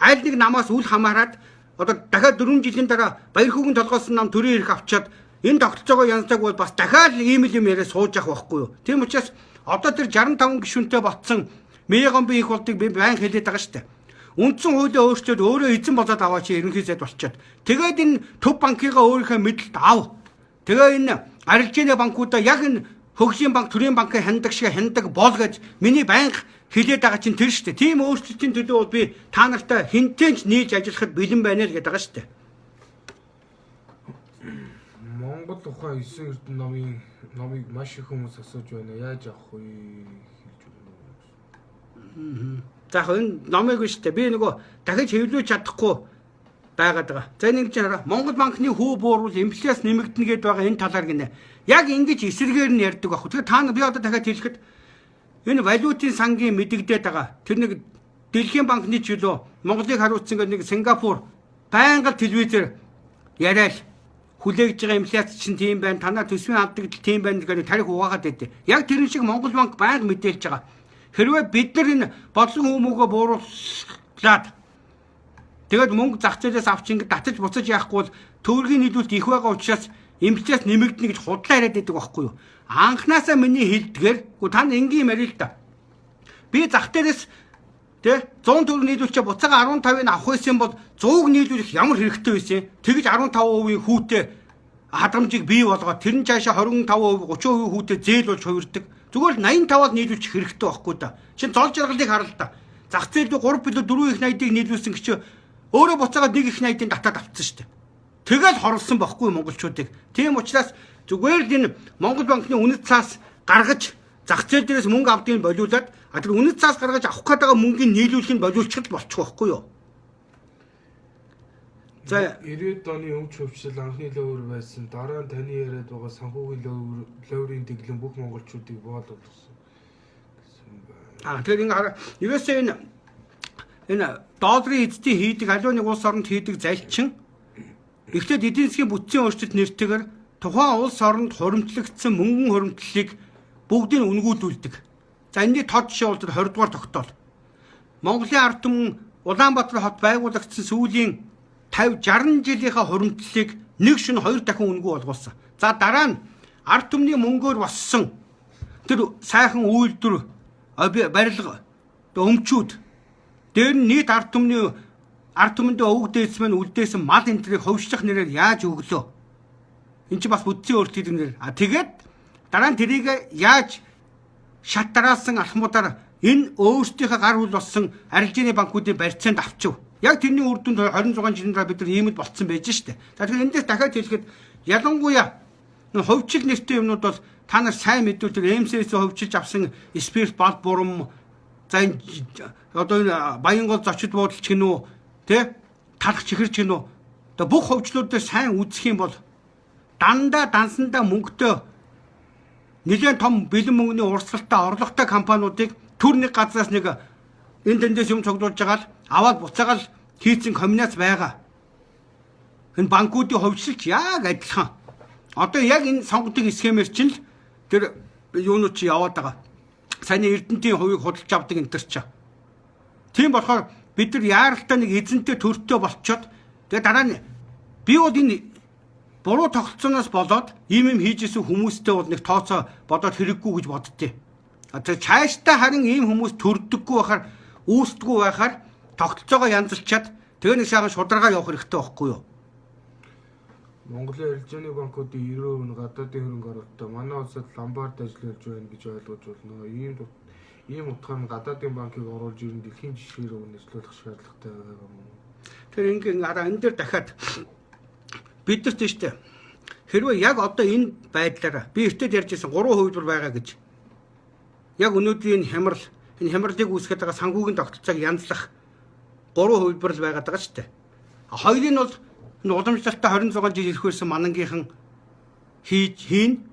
аль нэг намаас үл хамааран одоо дахиад 4 жилийн дараа Баярхүүгийн толгоосон нам төрийн эрх авчаад энэ тогтолцоогоо янзлаг бол бас дахиад ийм л юм яриа сууж явах байхгүй юу. Тийм учраас одоо тэр 65 гишүүнтэй ботсон Мегамби их болдыг би байн хэлээд байгаа шүү дээ. Үндсэн хуулиа өөрчлөөд өөрөө эзэн болоод аваач ерөнхий сайд болчоод. Тэгээд энэ төв банкыгаа өөрийнхөө мэдлэлд ав. Тэгээ энэ арилжааны банкудаа яг энэ хөгжлийн банк, төрийн банкыг хяндаг шиг хяндаг бол гэж миний байнга хэлээд байгаа чинь тэр шүү дээ. Тийм өөрчлөлтийн төлөө бол би та нартай хинтээ ч нийлж ажиллахад бэлэн байна л гэдэг байгаа шүү дээ.
Монгол ухаан 9 эрдэнэ номын номыг маш их хүмүүс асууж байна. Яаж авах вэ? Хэлж өгнө үү?
За яг энэ номыг биш үү? Би нөгөө дахиж хэвлүүлж чадахгүй байгаад байгаа. За энэ ингэж хараа. Монгол банкны хүү буурвал инфляц нэмэгдэнэ гэдээ байгаа энэ талаар гинэ. Яг ингэж эсрэгээр нь ярьдаг баг. Тэгэхээр та нар би одоо дахиад хэлэхэд энэ валютын сангийн мэдэгдээд байгаа. Тэр нэг Дэлхийн банкны ч илүү Монголыг хариуцсан гэдэг нэг Сингапур байнга телевизээр яриад хүлээгж байгаа инфляц чинь тийм байна. Танаа төсвийн алдагдал тийм байна гэдэг тарих угаагаад байдیں۔ Яг тэрэн шиг Монгол банк байнга мэдээлж байгаа. Хэрвээ бид нар энэ бодлогын хүмүүгөө бууруулад тэгээд мөнгө зах зээлээс авч ингэ татаж буцаж яахгүй бол төгрөгийн нийлүүлэлт их байгаа учраас инфляц нэмэгдэнэ гэж худлаа яриад байдаг байхгүй юу? Анхнаасаа миний хэлдгээр үгүй та энгийн юм яриа л да. Би зах дээрээс тэ 100 төгрөг нийлүүлчээ буцаага 15-ыг авах байсан бол 100-г нийлүүлэх ямар хэрэгтэй байсан? Тэгж 15% хүүтэй хадрамжийг бий болгоод тэр нь цаашаа 25%, 30% хүүтэй зээл болж хувирдаг. Зүгээр л 85-аад нийлүүлчих хэрэгтэй байхгүй да. Чин зол жаргалыг харал та. Зах зээл рүү 3 билүү 4 их 80-ыг нийлүүлсэн гэж өөрөө буцаагаад 1 их 80-ын татаад авцсан шүү дээ. Тэгэл хорлсон бохгүй монголчуудыг. Тийм учраас зүгээр л энэ Монгол банкны үнэт цаас гаргаж зах зээл дээрээс мөнгө авдгийг болиулаад тэр үнэт цаас гаргаж авах гээд байгаа мөнгийг нийлүүлэх нь болиулчихад болчих واخгүй юу?
За 90-ад оны өмч хөвчлөл анхны ловер байсан. Дараа нь таны яриад байгаа санхүүгийн ловрын дэглэм бүх монголчуудыг боол болгосон гэсэн байна.
А тэгэхээр ингээ хараа. Ерөөсөө энэ долларын эзэдийн хийдэг аливаа нэг улс оронд хийдэг залчин эхлээд эдийн засгийн бүтцийн өөрчлөлт нэртэйгээр тухайн улс оронд хуримтлагдсан мөнгөн хуримтлалыг бүгдийг үнгүүдүүлдэг. За энэний тод жишээ бол тэр 20 дугаар тогтоол. Монголын ард түмэн Улаанбаатар хот байгуулагдсан сүүлийн 50 60 жилийнхаа хуримтлалыг нэг шин хоёр дахин үнэгүй болгуулсан. За дараа нь ард түмний мөнгөөр боссон тэр сайхан үйлдвэр барилга өмчүүд дээр нь нийт ард түмний ард түмэндээ өвөг дээдс мань үлдээсэн мал энтрийг ховшлох нэрээр яаж өглөө? Энд чи бас бүтцийн өөрчлөлт гэдэг нэр. А тэгээд дараа нь тэрийг яаж шат дараалсан алхмуудаар энэ өөрсдийнхээ гар хүл болсон арилжааны банкуудын барьцаанд авчив. Яг тэрний үр дүнд 26 жилийн дараа бид нар ийм л болцсон байж штэ. За тэгэхээр эндээс дахиад хэлэхэд ялангуяа хувьчил нэртэй юмнууд бол та нар сайн мэдвэл тэр МСС хувьчилж авсан спирт бал бурам за энэ одоо энэ Баянгол зочид буудал ч гинүү тэ талах чихэр ч гинүү одоо бүх хувьчлууд дээр сайн үзэх юм бол дандаа дансандаа мөнгөтэй нэлээд том бэлэн мөнгөний урсгалтай орлоготой компаниудыг төр нэг газраас нэг энэ тэндээс юм цуглуулж байгаа л аваад буцаагаал хийцэн комбинац байгаа. Энэ банкуудын хувьчлалч яг адилхан. Одоо яг энэ сонгодог схемээр чинь л тэр юунууд чи яваад байгаа. Саяны Эрдэнтийн хувийг худалж авдаг энэ төр чи. Тийм болохоор бид нар яаралтай нэг эзэнтэй төртөө болчоод тэгээ дараа нь би бол энэ буруу тогтолцооноос болоод ийм юм хийж исэн хүмүүстэй бол нэг тооцоо бодоод хэрэггүй гэж боддتي. Тэр цаашдаа харин ийм хүмүүс төрдөггүй байхаар үүсдэггүй байхаар тогтолцоогоо янзалчаад тэгээ нэг сайхан шударгаа явах хэрэгтэй байхгүй юу?
Монголын арилжааны банкуудын 90% нь гадаадын хөрөнгө оруулалттай манай улсад ломбард ажиллуулж байна гэж ойлгож болно. Ийм утгаар нь гадаадын банкыг оруулж ирэн дэлхийн жишгээр өгн ажиллуулах шаардлагатай байгаа юм уу?
Тэр ингээ араа энэ дээр дахиад бид нар тийм шүү дээ. Хэрвээ яг одоо энэ байдлаараа би эртэд ярьж байсан 3 хувилбар байгаа гэж. Яг өнөөдрийн энэ хямрал, энэ хямралыг үүсгэж байгаа санхүүгийн тогтолцоог янзлах 3 хувилбар л байгаад байгаа шүү дээ. Хоёрын нь бол энэ уламжлалтаа 26 жил ирэх байсан манангийнхан хийж хийн.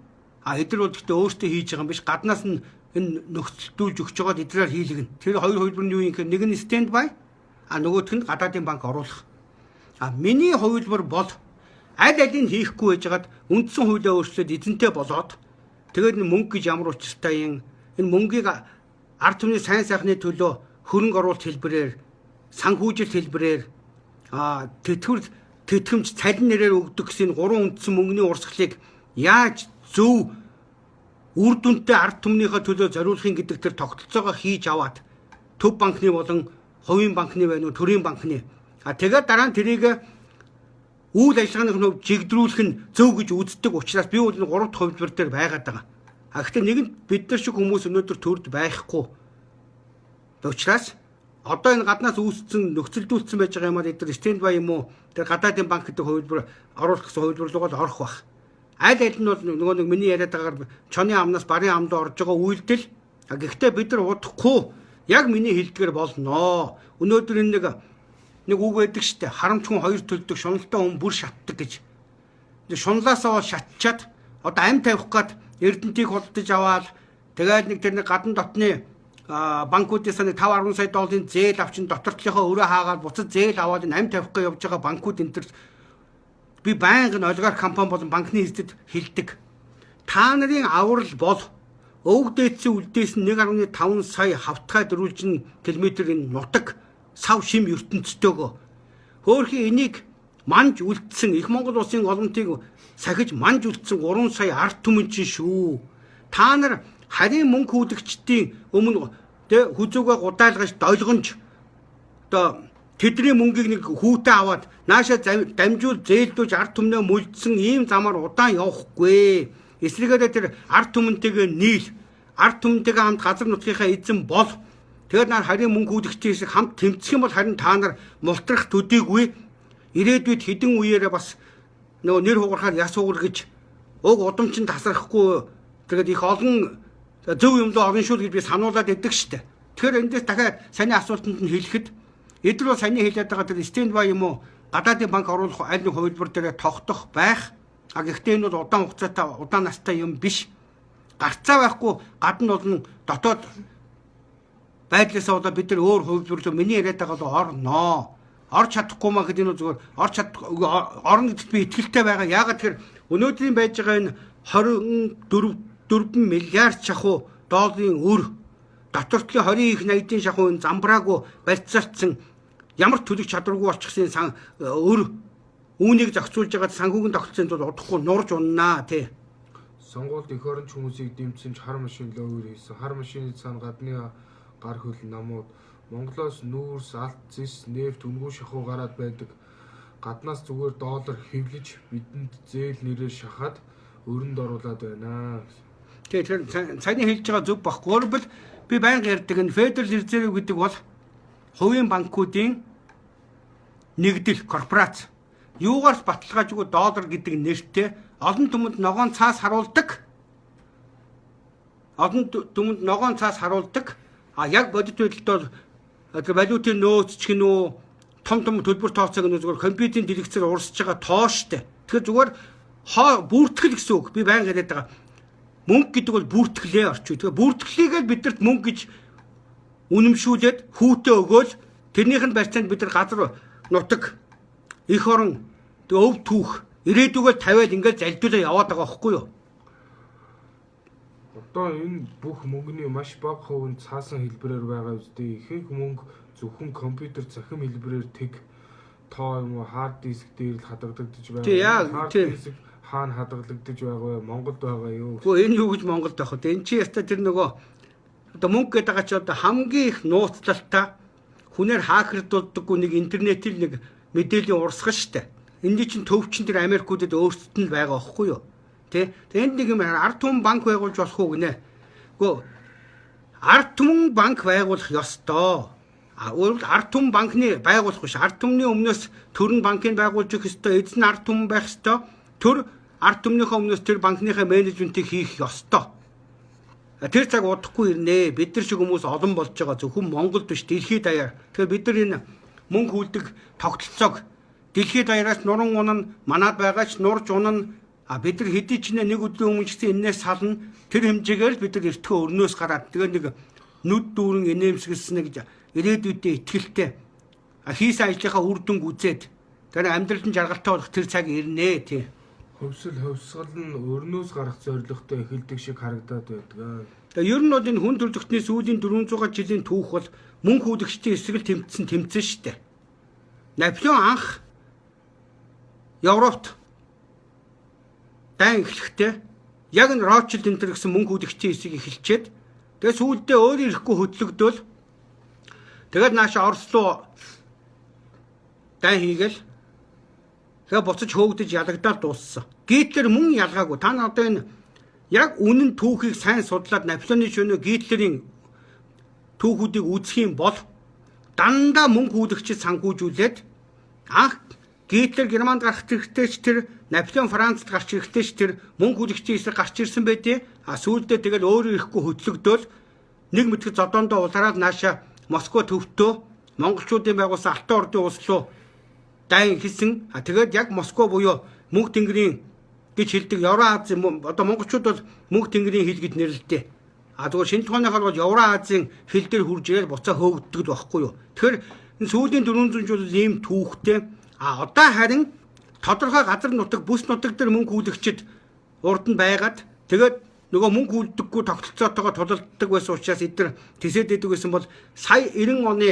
А эдгээр бол гэхдээ өөртөө хийж байгаа юм биш. Гаднаас нь энэ нөхцөлдүүлж өгч байгаад эдгээр хийлгэнэ. Тэр хоёр хувилбар нь юу юм гэхээр нэг нь stand by, а нөгөөх нь гадаадын банк оруулах. А миний хувилбар бол аль алийг хийхгүй байжгаад үндсэн хуулиа өөрчлөөд эзэнтэй болоод тэгээд энэ мөнгө гэж ямар учиртай юм, энэ мөнгийг ард түмний сайн сайхны төлөө хөрөнгө оруулалт хэлбэрээр, санхүүжилт хэлбэрээр, тэтгэвэр тэтгэмж цалин нэрээр өгдөг гэсэн гурван үндсэн мөнгөний урсгалыг яаж зөв үр дүнтэй ард түмнийхээ төлөө зориулахын гэдэг тэр тогтолцоогоо хийж аваад төв банкны болон хувийн банкны байна уу, төрийн банкны. А тэгээд дараа нь тэрийг үйл ажиллагааны хувьд жигдрүүлэх нь зөв гэж үздэг учраас би бол энэ 3 дахь хувилбар дээр байгаад байгаа. А гэхдээ нэгэнт бид нар шиг хүмүүс өнөөдөр төрд байхгүй. Учраас одоо энэ гаднаас үүссэн нөхцөлдүүлсэн байж байгаа юмар эдгээр stand by юм уу, тэр гадаадын банк гэдэг хувилбар оруулах гэсэн хувилбар руу л орох байх. Аль аль нь бол нөгөө нэг миний яриад байгаагаар чоны амнаас барын амд орж байгаа үйлдэл. А гэхдээ бид нар удахгүй яг миний хэлдгээр болноо. Өнөөдөр энэ нэг үг байдаг штэ. Харамч хүн хоёр төлдөг, шуналтай хүн бүр шатдаг гэж. Шунлаасаа бол шатчаад одоо амь тавих гад Эрдэнтийг худалдаж аваад тэгээд нэг тэр нэг гадна дотны банкудаас нэг 5 10 сая долларын зээл авчин дотор талынхаа өрөө хаагаад буцаж зээл аваад энэ амь тавих гэж явж байгаа банкуд энэ төр би байнгын олигарх компани болон банкны эзэд хэлдэг. Та нарын аврал бол өвөг дээдсийн үлдээсэн 1.5 сая хавтгай дөрвөлжин километр энэ нутаг сав шим ертөнцтэйгөө. Хөөхий энийг манж үлдсэн их Монгол улсын олонтыг сахиж манж үлдсэн 3 сая ард түмэн чинь шүү. Та нар харийн мөнгө хүүдэгчдийн өмнө тэ хүзүүгээ гудаалгаж долгонж одоо тэдний мөнгийг нэг хүүтэ аваад нааша дамжуул зээлдүүж ард түмнээ мүлдсэн ийм замаар удаан явахгүй. Эсрэгээрээ тэр ард түмэнтэйгээ нийл, ард түмэнтэйгээ хамт газар нутгийнхаа эзэн бол. Тэгээд нар харийн мөнгө хүүдэгчдийн шиг хамт тэмцэх юм бол харин та нар мултрах төдийгүй ирээдүйд хідэн үеэрээ бас нөгөө нэр хугарахаар яс хугар гэж уг удамчин тасрахгүй тэгээд их олон зөв юм руу орно шүү гэж би сануулад идэг штэ. Тэгэхээр эндээс дахиад саяны асуултанд нь хэлэхэд эдгээр бол саяны хэлээд байгаа тэр stand by юм уу гадаадын банк оруулах аль нэг хувилбар дээрээ тогтох байх. А гэхдээ энэ бол удаан хугацаатай удаан настай юм биш. Гарцаа байхгүй гадна болон дотоод байдлаасаа болоод бид нар өөр хувилбар руу миний яриад байгаа бол орноо. Орч чадахгүй маа гэдэг нь зүгээр орч чад орно гэдэгт би итгэлтэй байгаа. Яагаад тэгэхээр өнөөдрийн байж байгаа энэ 24 4 миллиард шахуу долларын өр дотор талын 20 их 80-ийн шахуу энэ замбраагүй барьцаалцсан ямар төлөх чадваргүй болчихсон сан өр үүнийг зохицуулж байгаа санхүүгийн тогтолцоонд бол удахгүй нурж уннаа тий.
Сонгуульд эх оронч хүмүүсийг дэмжсэн ч хар машин ловер хийсэн. Хар машины цаана гадны гар хөл намууд Монголоос нүүрс, алт, зэс, нефть үнэгүй шахуу гараад байдаг. Гаднаас зүгээр доллар хэвлэж бидэнд зээл нэрээр шахаад өрөнд оруулаад байна гэсэн.
Тэгэхээр саяны хэлж байгаа зөв баггүй. Өөрөлд би байнга ярьдаг энэ Federal Reserve гэдэг бол хувийн банкуудын нэгдэл корпорац. Юугаар ч баталгаажгүй доллар гэдэг нэртэй олон түмэнд ногоон цаас харуулдаг. Олон түмэнд ногоон цаас харуулдаг. А яг бодит байдалд бол тэр валютын нөөц ч гэнэ үү том том төлбөр тооцоог нь зүгээр компьютерийн дэлгэцээр урсж байгаа тоо штэ. Тэгэхээр зүгээр хоо бүртгэл гэсэн үг. Би байнга яриад байгаа. Мөнгө гэдэг бол бүртгэлээ орчуу. Тэгэхээр бүртгэлийг л бидэрт мөнгө гэж үнэмшүүлээд хүүтэ өгөөл тэрнийх нь барьцаанд бид нар газар нутаг, эх орон, тэгээ өв түүх, ирээдүгөө тавиад ингээд залдуулаа яваад байгаа байхгүй юу?
Одоо энэ бүх мөнгөний маш бага хувь нь цаасан хэлбэрээр байгаа үстэй. Ихэнх мөнгө зөвхөн компьютер цахим хэлбэрээр тэг тоо юм уу хард диск дээр л хадгалагдаж байгаа. Хард диск хаана хадгалагдаж байгаа вэ? Монголд байгаа юу?
Үгүй энэ юу гэж Монголд байх вэ? Энэ чи яста тэр нөгөө одоо мөнгө гэдэг байгаа чи одоо хамгийн их нууцлалтай хүнээр хакердуулдаггүй нэг интернетийн нэг мэдээллийн урсгал штэ. Энд чинь төвчин тэр Америкуудад өөрсдөд нь байгаа байхгүй юу? Тэ? Тэг энд нэг юм ард түмэн банк байгуулж болох уу гинэ. Үгүй ард түмэн банк байгуулах ёстой. Өөрөөр ард түмэн банкны байгуулах биш. Ард түмний өмнөөс төр нь банкыг байгуулж өгөх ёстой. Эзэн ард түмэн байх ёстой. Төр ард түмнийхээ өмнөөс тэр банкныхаа менежментийг хийх ёстой. Тэр цаг удахгүй ирнэ. Бид нар шиг хүмүүс олон болж байгаа. Зөвхөн Монголд биш, дэлхийд даяар. Тэгэхээр бид нар энэ мөнгө үлдэх тогтолцоог дэлхийд даяараас нуран унана, манад байгаа ч нурж унана. А бид нар хэдий ч нэг өдрийн өмнө ч гэсэн энээс сална. Тэр хэмжээгээр л бид нар эртхөө өрнөөс гараад тэгээ нэг нүд дүүрэн инээмсэглсэн нэг ирээдүйдээ итгэлтэй хийсэн ажлынхаа үр дүнг үзээд тэр амьдрал нь жаргалтай болох тэр цаг ирнэ тий.
Хөвсөл хөвсгөл нь өрнөөс гарах зорилготой эхэлдэг шиг харагдаад байдаг.
Тэгээ ер нь бол энэ хүн төрөлхтний сүүлийн 400 жилийн түүх бол мөнгө хүүлэгчдийн эсрэг л тэмцсэн тэмцэн шүү дээ. Наполеон анх Европт дайн эхлэхдээ яг энэ Ротшильд энэ төр гэсэн мөнгө хүүлэгчдийн эсрэг эхэлчихэд тэгээ сүүлдээ өөр ирэхгүй хөдлөгдөөл тэгээд нааша Орос руу дайн хийгээл тэгээ буцаж хөөгдөж ялагдаад дууссан. Гитлер мөн ялгаагүй. Та нар одоо энэ яг үнэн түүхийг сайн судлаад Наполеоны шөнө Гитлерийн түүхүүдийг үзэх юм бол дандаа мөнгө хүүлэгчид санхүүжүүлээд анх Гитлер Германд гарах хэрэгтэй ч тэр Наполеон Францад гарч ирэхдээ ч тэр мөнгө хүүлэгчдийн эсрэг гарч ирсэн байдیں۔ А сүүлдээ тэгэл өөрөө ирэхгүй хөдлөгдөөл нэг мэтгэд зодоондоо улаараад нааша Москва төвтөө монголчуудын байгуулсан Алтан ордын улс руу дайн хийсэн. А тэгээд яг Москва буюу мөнх тэнгэрийн гэж хэлдэг Евроазийн одоо монголчууд бол мөнх тэнгэрийн хил гэж нэрлэдэг. А зүгээр шинэ тухайныхаар бол Евроазийн хил дээр хурж ирээд буцаа хөөгддөг л байхгүй юу. Тэгэхээр энэ сүүлийн 400 жил ийм түүхтэй. А одоо харин тодорхой газар нутаг, бүс нутаг дээр мөнгө хүлэгчид урд нь байгаад тэгээд нөгөө мөнгө хүлдэггүй тогтолцоотойгоо тулалддаг байсан учраас эдгээр тэсээд идэг байсан бол сая 90 оны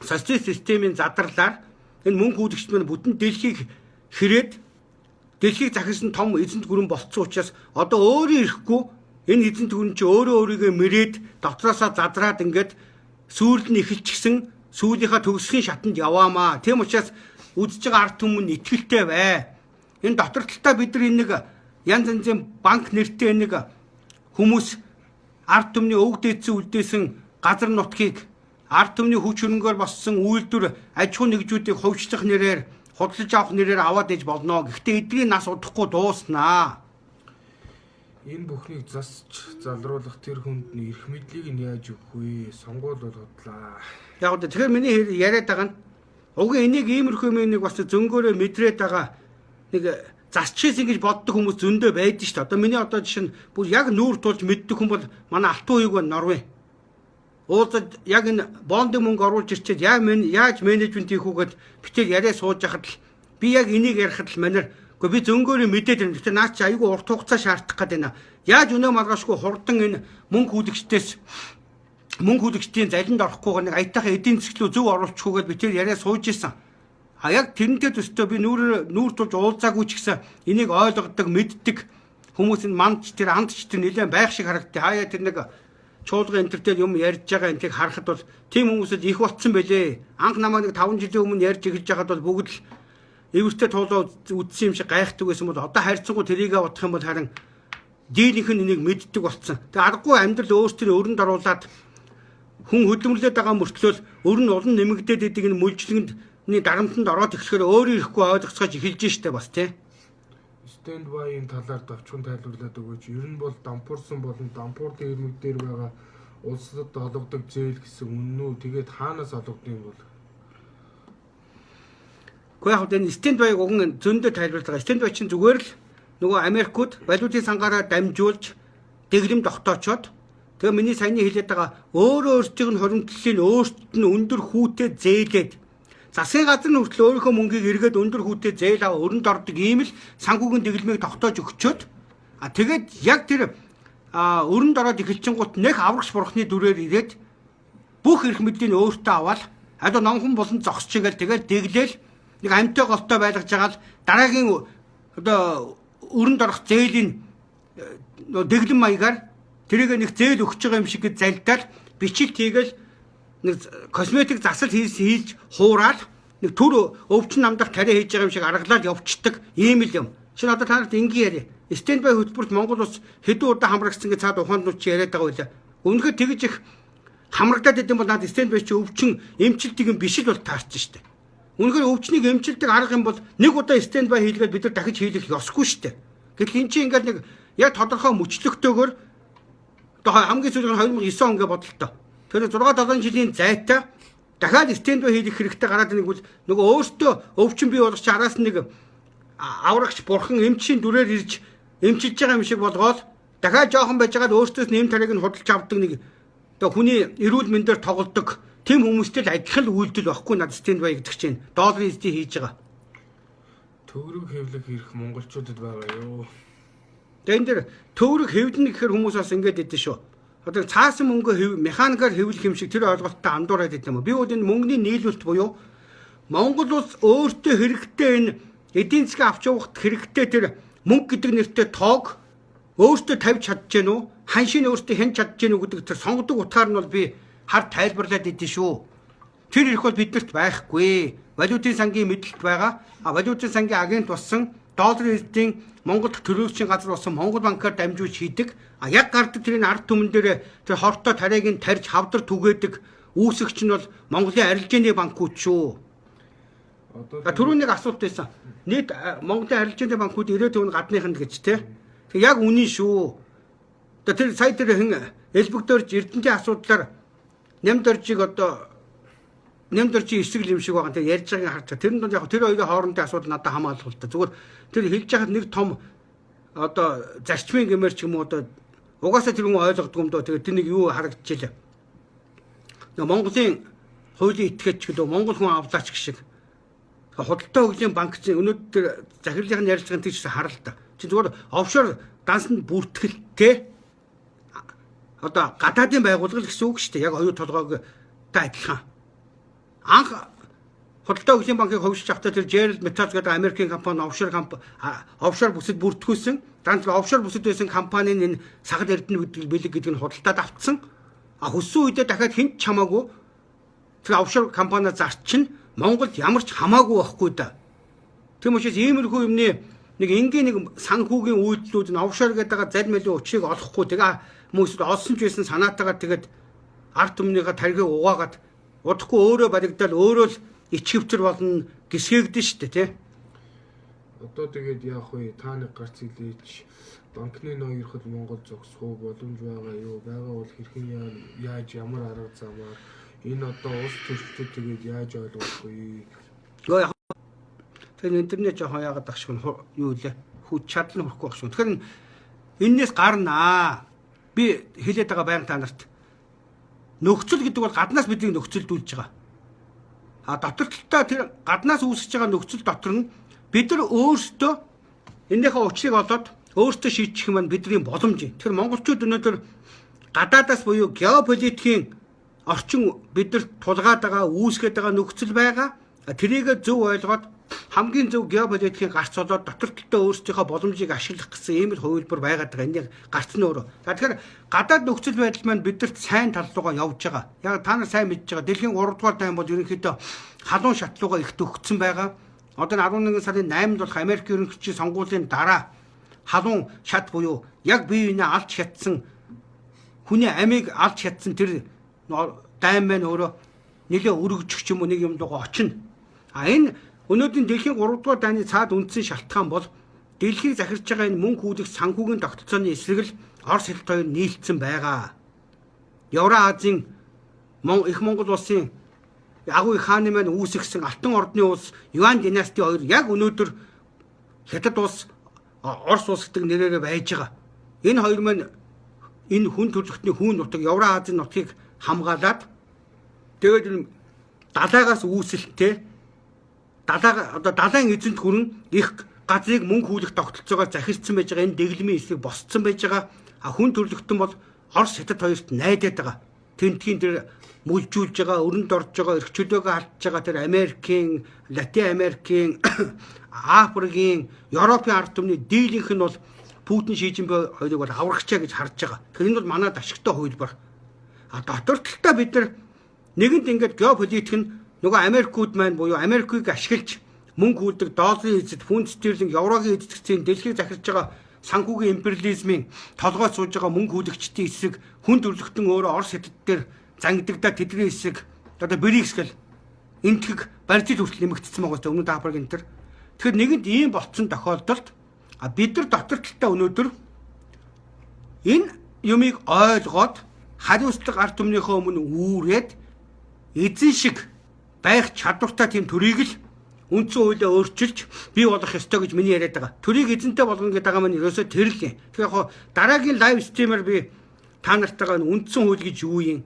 социалист системийн задарлаар энэ мөнгө хүлэгчд маань бүтэн дэлхийг хэрээд дэлхийг захирсан том эзэнт гүрэн болцсон учраас одоо өөрөө ирэхгүй энэ эзэнт гүрэн чи өөрөө өөрийгөө мэрээд дотроосоо задраад ингээд сүүрэл нь эхэлчихсэн сүүлийнхаа төгсгөлийн шатанд яваамаа. Тийм учраас үзэж байгаа ард түмэн итгэлтэй бай. Энэ дотор талдаа бид нар энэ нэг янз янзын банк нэртэй нэг хүмүүс ард түмний өвөг дээдсэн үлдээсэн газар нутгийг ард түмний хүч хөрөнгөөр боссон үйлдвэр аж ахуй нэгжүүдийг хувьчлах нэрээр худалдаж авах нэрээр аваад иж болно. Гэхдээ эдний нас удахгүй дууснаа.
Энэ бүхнийг засч залруулах тэр хүнд нь эрх мэдлийг нь яаж өгөх вэ? Сонгуул бол худлаа.
Яг үү тэгэхээр миний яриад байгаа нь уг энийг иймэрхүү юм нэг бас зөнгөөрөө мэдрээд байгаа нэг засчихсан гэж боддог хүмүүс зөндөө байдаг шүү дээ. Одоо миний одоо жишээ нь бүр яг нүүр тулж мэддэг хүн бол манай Алтан уяг байна Норвег. Уулзад яг энэ бондын мөнгө оруулж ирчээд яаж менежмент хийх үү гэд битээр яриа сууж яхад л би яг энийг ярихад л манер үгүй би зөнгөөрөө мэдээд байна. Гэхдээ наа чи айгүй урт хугацаа шаардах гээд байна. Яаж өнөө маргаашгүй хурдан энэ мөнгө хүлэгчдээс мөнгө хүлэгчдийн залинд орохгүйгээр нэг аятайхан эдийн засаг руу зөв оруулчихгүй гэд битээр яриа сууж исэн. А яг тэрнтэй төстөө би нүүр тулж уулзаагүй ч гэсэн энийг ойлгодог, мэддэг хүмүүс энэ мандч тэр андч тэр нэлээд байх шиг харагдтыг. Хаяа тэр нэг чуулган энэ төр юм ярьж байгаа энтийг харахад бол тийм хүмүүсэд их болцсон байлээ. Анх намайг нэг 5 жилийн өмнө ярьж эхэлж байхад бол бүгд л эвэртэй туулаа үдсэн юм шиг гайхдаг байсан бол одоо харьцангуй тэрийгэ бодох юм бол харин дийлэнх нь энийг мэддэг болцсон. Тэгээ аргагүй амьдрал өөрсдийн өрөнд оруулаад хүн хөдөлмөрлөд байгаа мөртлөө өр нь улам нэмэгдээд идэг энэ мүлжлэгэндний дарамтанд ороод эхлэхээр өөрөө ирэхгүй ойлгоцгож эхэлж штэ бас тий.
Stand by-ийн талаар давчхан тайлбарлаад өгөөч. Ер нь бол дампуурсан болон дампуурлын ирмэг дээр байгаа улсад олгодог зээл гэсэн үнэн үү? Тэгээд хаанаас олгодог юм бол?
Гэхдээ яг энэ stand by-г уган зөндөө тайлбарлаж байгаа. Stand by чинь зүгээр л нөгөө Америкууд валютын сангаараа дамжуулж дэглэм тогтоочоод тэгээ миний саяны хэлээд байгаа өөрөө өөрсдийнх нь хоримтлалыг өөрсдөд нь өндөр хүүтэй зээлээд Засгийн газар нь хүртэл өөрийнхөө мөнгийг эргээд өндөр хүүтэй зээл ав өрөнд ордог ийм л санхүүгийн дэглэмийг тогтоож өгчөөд тэгээд яг тэр өрөнд ороод эхэлчихэнгуут нэх аврагч бурхны дүрээр ирээд бүх эрх мэдлийг өөртөө аваад одоо номхон болон зогсож ингээл тэгэл дэглээл нэг амьтай голтой байлгаж байгаа л дараагийн одоо өрөнд орох зээлийн дэглэм маягаар тэрийг нэг зээл өгч байгаа юм шиг гэж залдаад бичилт хийгээл нэг косметик засал хийж хуураад нэг төр өвчин намдах тариа хийж байгаа юм шиг аргалаад явцдаг ийм л юм. Шинэ одоо та нарт энгийн яриа. Standby хөтөлбөрт Монгол улс хэдэн удаа хамрагдсан гэж цаад ухаанд чи яриад байгаа байлаа. Өмнөхөр тэгж их хамрагдаад идэм бол над standby чи өвчин эмчилдэг юм биш л бол таарч штэ. Үнэхээр өвчнийг эмчилдэг арга юм бол нэг удаа standby хийлгээд бид нар дахиж хийлэх ёсгүй штэ. Гэтэл эн чинь ингээд нэг яг тодорхой мөчлөгтэйгээр одоо хамгийн сүүлийн 2009 он гэ бодолтой. Тэр 6 7 жилийн зайтай дахиад standby хийлэх хэрэгтэй гараад нэг бол нөгөө өөртөө өвчин бий болгож араас нэг аврагч бурхан эмчийн дүрээр ирж эмчилж байгаа юм шиг болгоод дахиад жоохон байж байгаад өөртөөс нэм тариаг нь худалж авдаг нэг одоо хүний эрүүл мэндээр тоглодог тэм хүмүүстэй л адилхан үйлдэл байхгүй над standby гэдэг чинь долларын эзний хийж байгаа.
Төгрөг хэвлэх эрх монголчуудад байгаа юу?
Тэгээ энэ дэр төгрөг хэвлэнэ гэхэр хүмүүс бас ингэж идэв шүү. Одоо цаасан мөнгө механикаар хэвлэх юм шиг тэр ойлголттой андуураад идэв юм. Би бол энэ мөнгөний нийлүүлэлт буюу Монгол улс өөртөө хэрэгтэй энэ эдийн засгийн авч явахд хэрэгтэй тэр мөнгө гэдэг нэртэй тоог өөртөө тавьж чадж гэнэ үү? Ханшийг өөртөө хэн чадж гэнэ үү гэдэг тэр сонгодог утгаар нь бол би хар тайлбарлаад идэв шүү. Тэр эрх бол биднэрт байхгүй. Валютын сангийн мэдлэлт байгаа. А валютын сангийн агент болсон долларын эрдийн Монгол төлөөлөгчийн газар болсон Монгол банкар дамжуулж хийдэг. А яг гардаг тэрийн ард түмэн дээр тэр хортой тариаг нь тарж хавдар түгээдэг үүсгэгч нь бол Монголын арилжааны банкуд шүү. Одоо түрүү нэг асуулт байсан. Нийт Монголын арилжааны банкуд 95% гадныханд гэж те. Тэг яг үнэн шүү. Одоо тэр сая тэр хэн элбэгдөрж Эрдэнтийн асуудлаар Нямдоржийг одоо Нямдоржийн эсрэг юм шиг байгаа. Тэр ярьж байгааг харж байгаа. Тэрэн донд яг тэр хоёрын хоорондын асуудал надад хамаалал л та. Зүгээр тэр хэлж байхад нэг том одоо зарчмын гэмээр ч юм уу одоо угаасаа тэр хүн ойлгодог юм доо. Тэгээд тэр нэг юу харагдчихлаа. Монголын хуулийн этгээч гэдэг Монгол хүн авлаач гэх шиг. Худалдаа хөгжлийн банк чинь өнөөдөр захирлын ярилцлагын тийч харал та. Чи зүгээр офшор дансанд бүртгэлтэй одоо гадаадын байгууллага гэсэн үг шүү дээ. Яг оюу толгойг та адилхан. Анх худалдаа хөгжлийн банкыг хөвшиж авахтаа тэр Gerald Metals гэдэг Америкийн компани офшор компани офшор бүсэд бүртгүүлсэн. Данц офшор бүсэд байсан компанийн энэ сагад эрдэнэ бэлэг гэдэг нь худалдаад автсан. А хүссэн үедээ дахиад хэн ч хамаагүй тэр офшор компани зарчин Монголд ямар ч хамаагүй байхгүй да. Тийм учраас иймэрхүү юмны нэг энгийн нэг санхүүгийн үйлдэлүүд нь офшор гэдэг байгаа зал мэлийн учрыг олохгүй тэгээ мөн олсон ч байсан санаатаагаар тэгээд ард түмнийхээ тархийг угаагаад удахгүй өөрөө баригдаад өөрөө л ичгэвтер болно гисгээгдэн шүү дээ тий.
Одоо тэгээд яах вэ? Та нэг гарц илээч банкны ноёрхол Монгол зогсох уу боломж байгаа юу? Байгаа бол хэрхэн яаж ямар арга замаар энэ одоо улс төрчдөд тэгээд яаж ойлгох вэ?
Яг тэгэхээр интернет жоохон яагаад ах шиг юу лээ? Хүч чадал нь хүрэхгүй байх шиг. Тэгэхээр эннээс гарнаа. Би хэлээд байгаа байнга та нарт нөхцөл гэдэг бол гаднаас бидний нөхцөлдүүлж байгаа. А дотор талдаа тэр гаднаас үүсэж байгаа нөхцөл дотор нь бид нар өөрсдөө энэнийхээ учрыг олоод өөрсдөө шийдчих юм маань бидний боломж. Тэгэхээр монголчууд өнөөдөр гадаадаас буюу геополитикийн орчин биднэрт тулгаад байгаа, үүсгээд байгаа нөхцөл байгаа. Тэрийг зөв ойлгоод хамгийн зөв геополитикийн гарц болоод дотор талдаа өөрсдийнхөө боломжийг ашиглах гэсэн ийм л хувилбар байгаад байгаа. Энийг гарц нь өөрөө. За тэгэхээр гадаад нөхцөл байдал маань бидэрт сайн тал руугаа явж байгаа. Яг та нар сайн мэдж байгаа. Дэлхийн 3 дугаар дайн бол ерөнхийдөө халуун шат руугаа их төгссөн байгаа. Одоо 11 сарын 8-нд болох Америк ерөнхийлөгчийн сонгуулийн дараа халуун шат буюу яг бие биенээ алж хятсан хүний амийг алж хятсан тэр дайн маань өөрөө нэлээ өргөжих ч юм уу нэг юм дууга очино. А энэ өнөөдрийн дэлхийн 3 дугаар дайны цаад үндсэн шалтгаан бол дэлхийг захирч байгаа энэ мөнгө хүүлэх санхүүгийн тогтолцооны эсрэг л Орос хэлт хоёр нийлцсэн байгаа. Евроазийн их Монгол улсын агуу их хааны маань үүсгэсэн Алтан Ордны улс Юань династи хоёр яг өнөөдөр Хятад улс Орос улс гэдэг нэрээрээ байж байгаа. Энэ хоёр маань энэ хүн төрөлхтний хүүн нутаг Евроазийн нутгийг хамгаалаад тэгээд далайгаас үүсэлттэй Далаа одоо далайн эзэнт хүрэн их газрыг мөнгө хүлэх тогтолцоогоор захирцсан байж байгаа энэ дэглэмийн эсрэг босцсон байж байгаа. А хүн төрлөختөн бол Орос Хятад хоёрт найдаад байгаа. Тентгийн тэр мүлжүүлж байгаа, өрөнд орж байгаа, эрх чөлөөгөө алдж байгаа тэр Америкийн, Латин Америкийн, Африкийн, Европын ард түмний дийлэнх нь бол Путин Ши Жинпин хоёрыг бол аврагчаа гэж харж байгаа. Тэгэхээр энэ бол манад ашигтай хувилбар. А дотор талдаа бид нар нэгэнд ингээд геополитик нь нөгөө Америкууд маань буюу Америкийг ашиглаж мөнгө үлдэг долларын эзэд, фунт стерлинг, еврогийн эзэд дэлхийг захирч байгаа санхүүгийн империализмын толгой сууж байгаа мөнгө хүлэгчдийн эсрэг хүн төрлөختөн өөрөө Орос Хятад дээр зангидагдаад тэдний эсрэг одоо БРИКС гэл энтгэг Бразил хүртэл нэмэгдсэн байгаа ч өмнөд Африк энэ төр. Тэгэхээр нэгэнд ийм болцсон тохиолдолд бид нар дотор талдаа өнөөдөр энэ юмыг ойлгоод хариуцлага ард түмнийхээ өмнө үүрээд эзэн шиг байх чадвартай тийм төрийг л үндсэн хуулиа өөрчилж бий болох ёстой гэж миний яриад байгаа. Төрийг эзэнтэй болгоно гэдэг байгаа маань ерөөсөө тэр л юм. Тэгэхээр яг дараагийн live stream ээр би та нартайгаа үндсэн хууль гэж юу юм?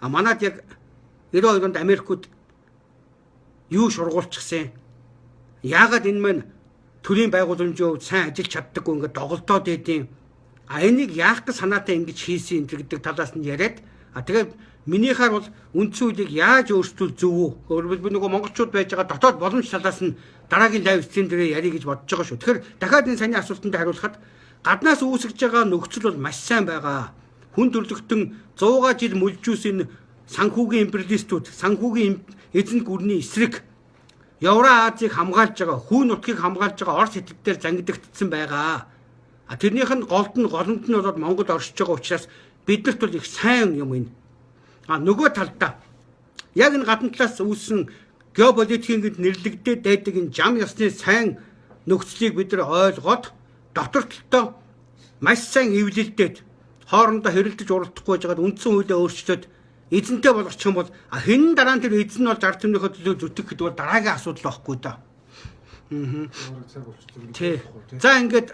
А манад яг 92 онд Америкууд юу шургуулчихсан? Яагаад энэ маань төрийн байгууламжийн хувьд сайн ажиллаж чаддаггүй ингээд доголдоод байдیں۔ А энийг яах гэж санаатай ингэж хийсэн энэ гэдэг талаас нь яриад а тэгээд минийхаар бол үндсэн хуулийг яаж өөрчлөл зөв үү? Өөрөлд би нөгөө монголчууд байж байгаа дотоод боломж талаас нь дараагийн live stream дээр ярих гэж бодож байгаа шүү. Тэгэхээр дахиад энэ саний асуултанд хариулахад гаднаас үүсгэж байгаа нөхцөл бол маш сайн байгаа. Хүн төрлөختөн 100 жил мүлжүүлсэн энэ санхүүгийн империалистүүд, санхүүгийн эзэнт гүрний эсрэг Евро Азийг хамгаалж байгаа, хүү нутгийг хамгаалж байгаа Орос Хятад дээр зангидагдсан байгаа. А тэрнийх нь голд нь голомт нь болоод Монгол оршиж байгаа учраас биднэрт бол их сайн юм энэ. А нөгөө талдаа яг энэ гадна талаас үүссэн геополитикийн гэд нэрлэгдээд байдаг энэ жам ёсны сайн нөхцөлийг бид нар ойлгоод дотор талдаа маш сайн эвлэлдээд хоорондоо хэрэлдэж уралдахгүй байгаад үндсэн хуулиа өөрчлөөд эзэнтэй болгочих юм бол хэн дараа нь тэр эзэн бол ард түмнийхээ төлөө зүтгэх гэдэг бол дараагийн асуудал байхгүй да. Тий. За ингээд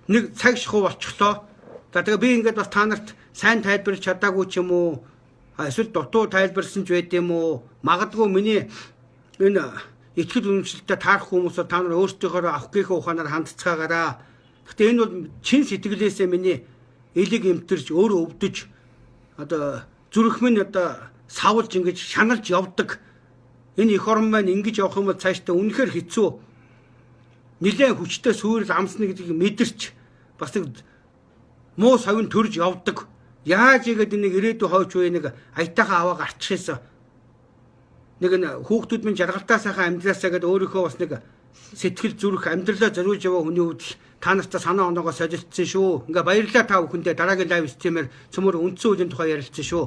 нэг цаг шахуу болчихлоо. За тэгээ би ингээд бас та нарт сайн тайлбарлаж чадаагүй ч юм уу эсвэл дутуу тайлбарлсан ч байд юм уу? Магадгүй миний энэ итгэл үнэмшилтэд таарах хүмүүс бол та нар өөрсдийнхөө авах гийнхээ ухаанаар хандцгаагаараа. Гэхдээ энэ бол чин сэтгэлээсээ миний элэг эмтэрч өөрөө өвдөж одоо зүрх минь одоо савлж ингэж шаналж явдаг. Энэ эх орн маань ингэж явах юм бол цаашдаа үнэхээр хэцүү. Нилээн хүчтэй сүйрэл амсна гэдгийг мэдэрч бас нэг муу совин төрж явдаг. Яаж игээд энийг ирээдүйн хойч үе нэг аятайхан аваа гарчихсан. Нэг нь хүүхдүүд минь жаргалтай сайхан амьдраасаа гэдээ өөрийнхөө бас нэг сэтгэл зүрх амьдралаа зориулж яваа хүний хувьд та нартай санаа оноогоо солилцсон шүү. Ингээ баярлалаа та бүхэндээ дараагийн live stream ээр цөмөр үндсэн хуулийн тухай ярилцсан шүү.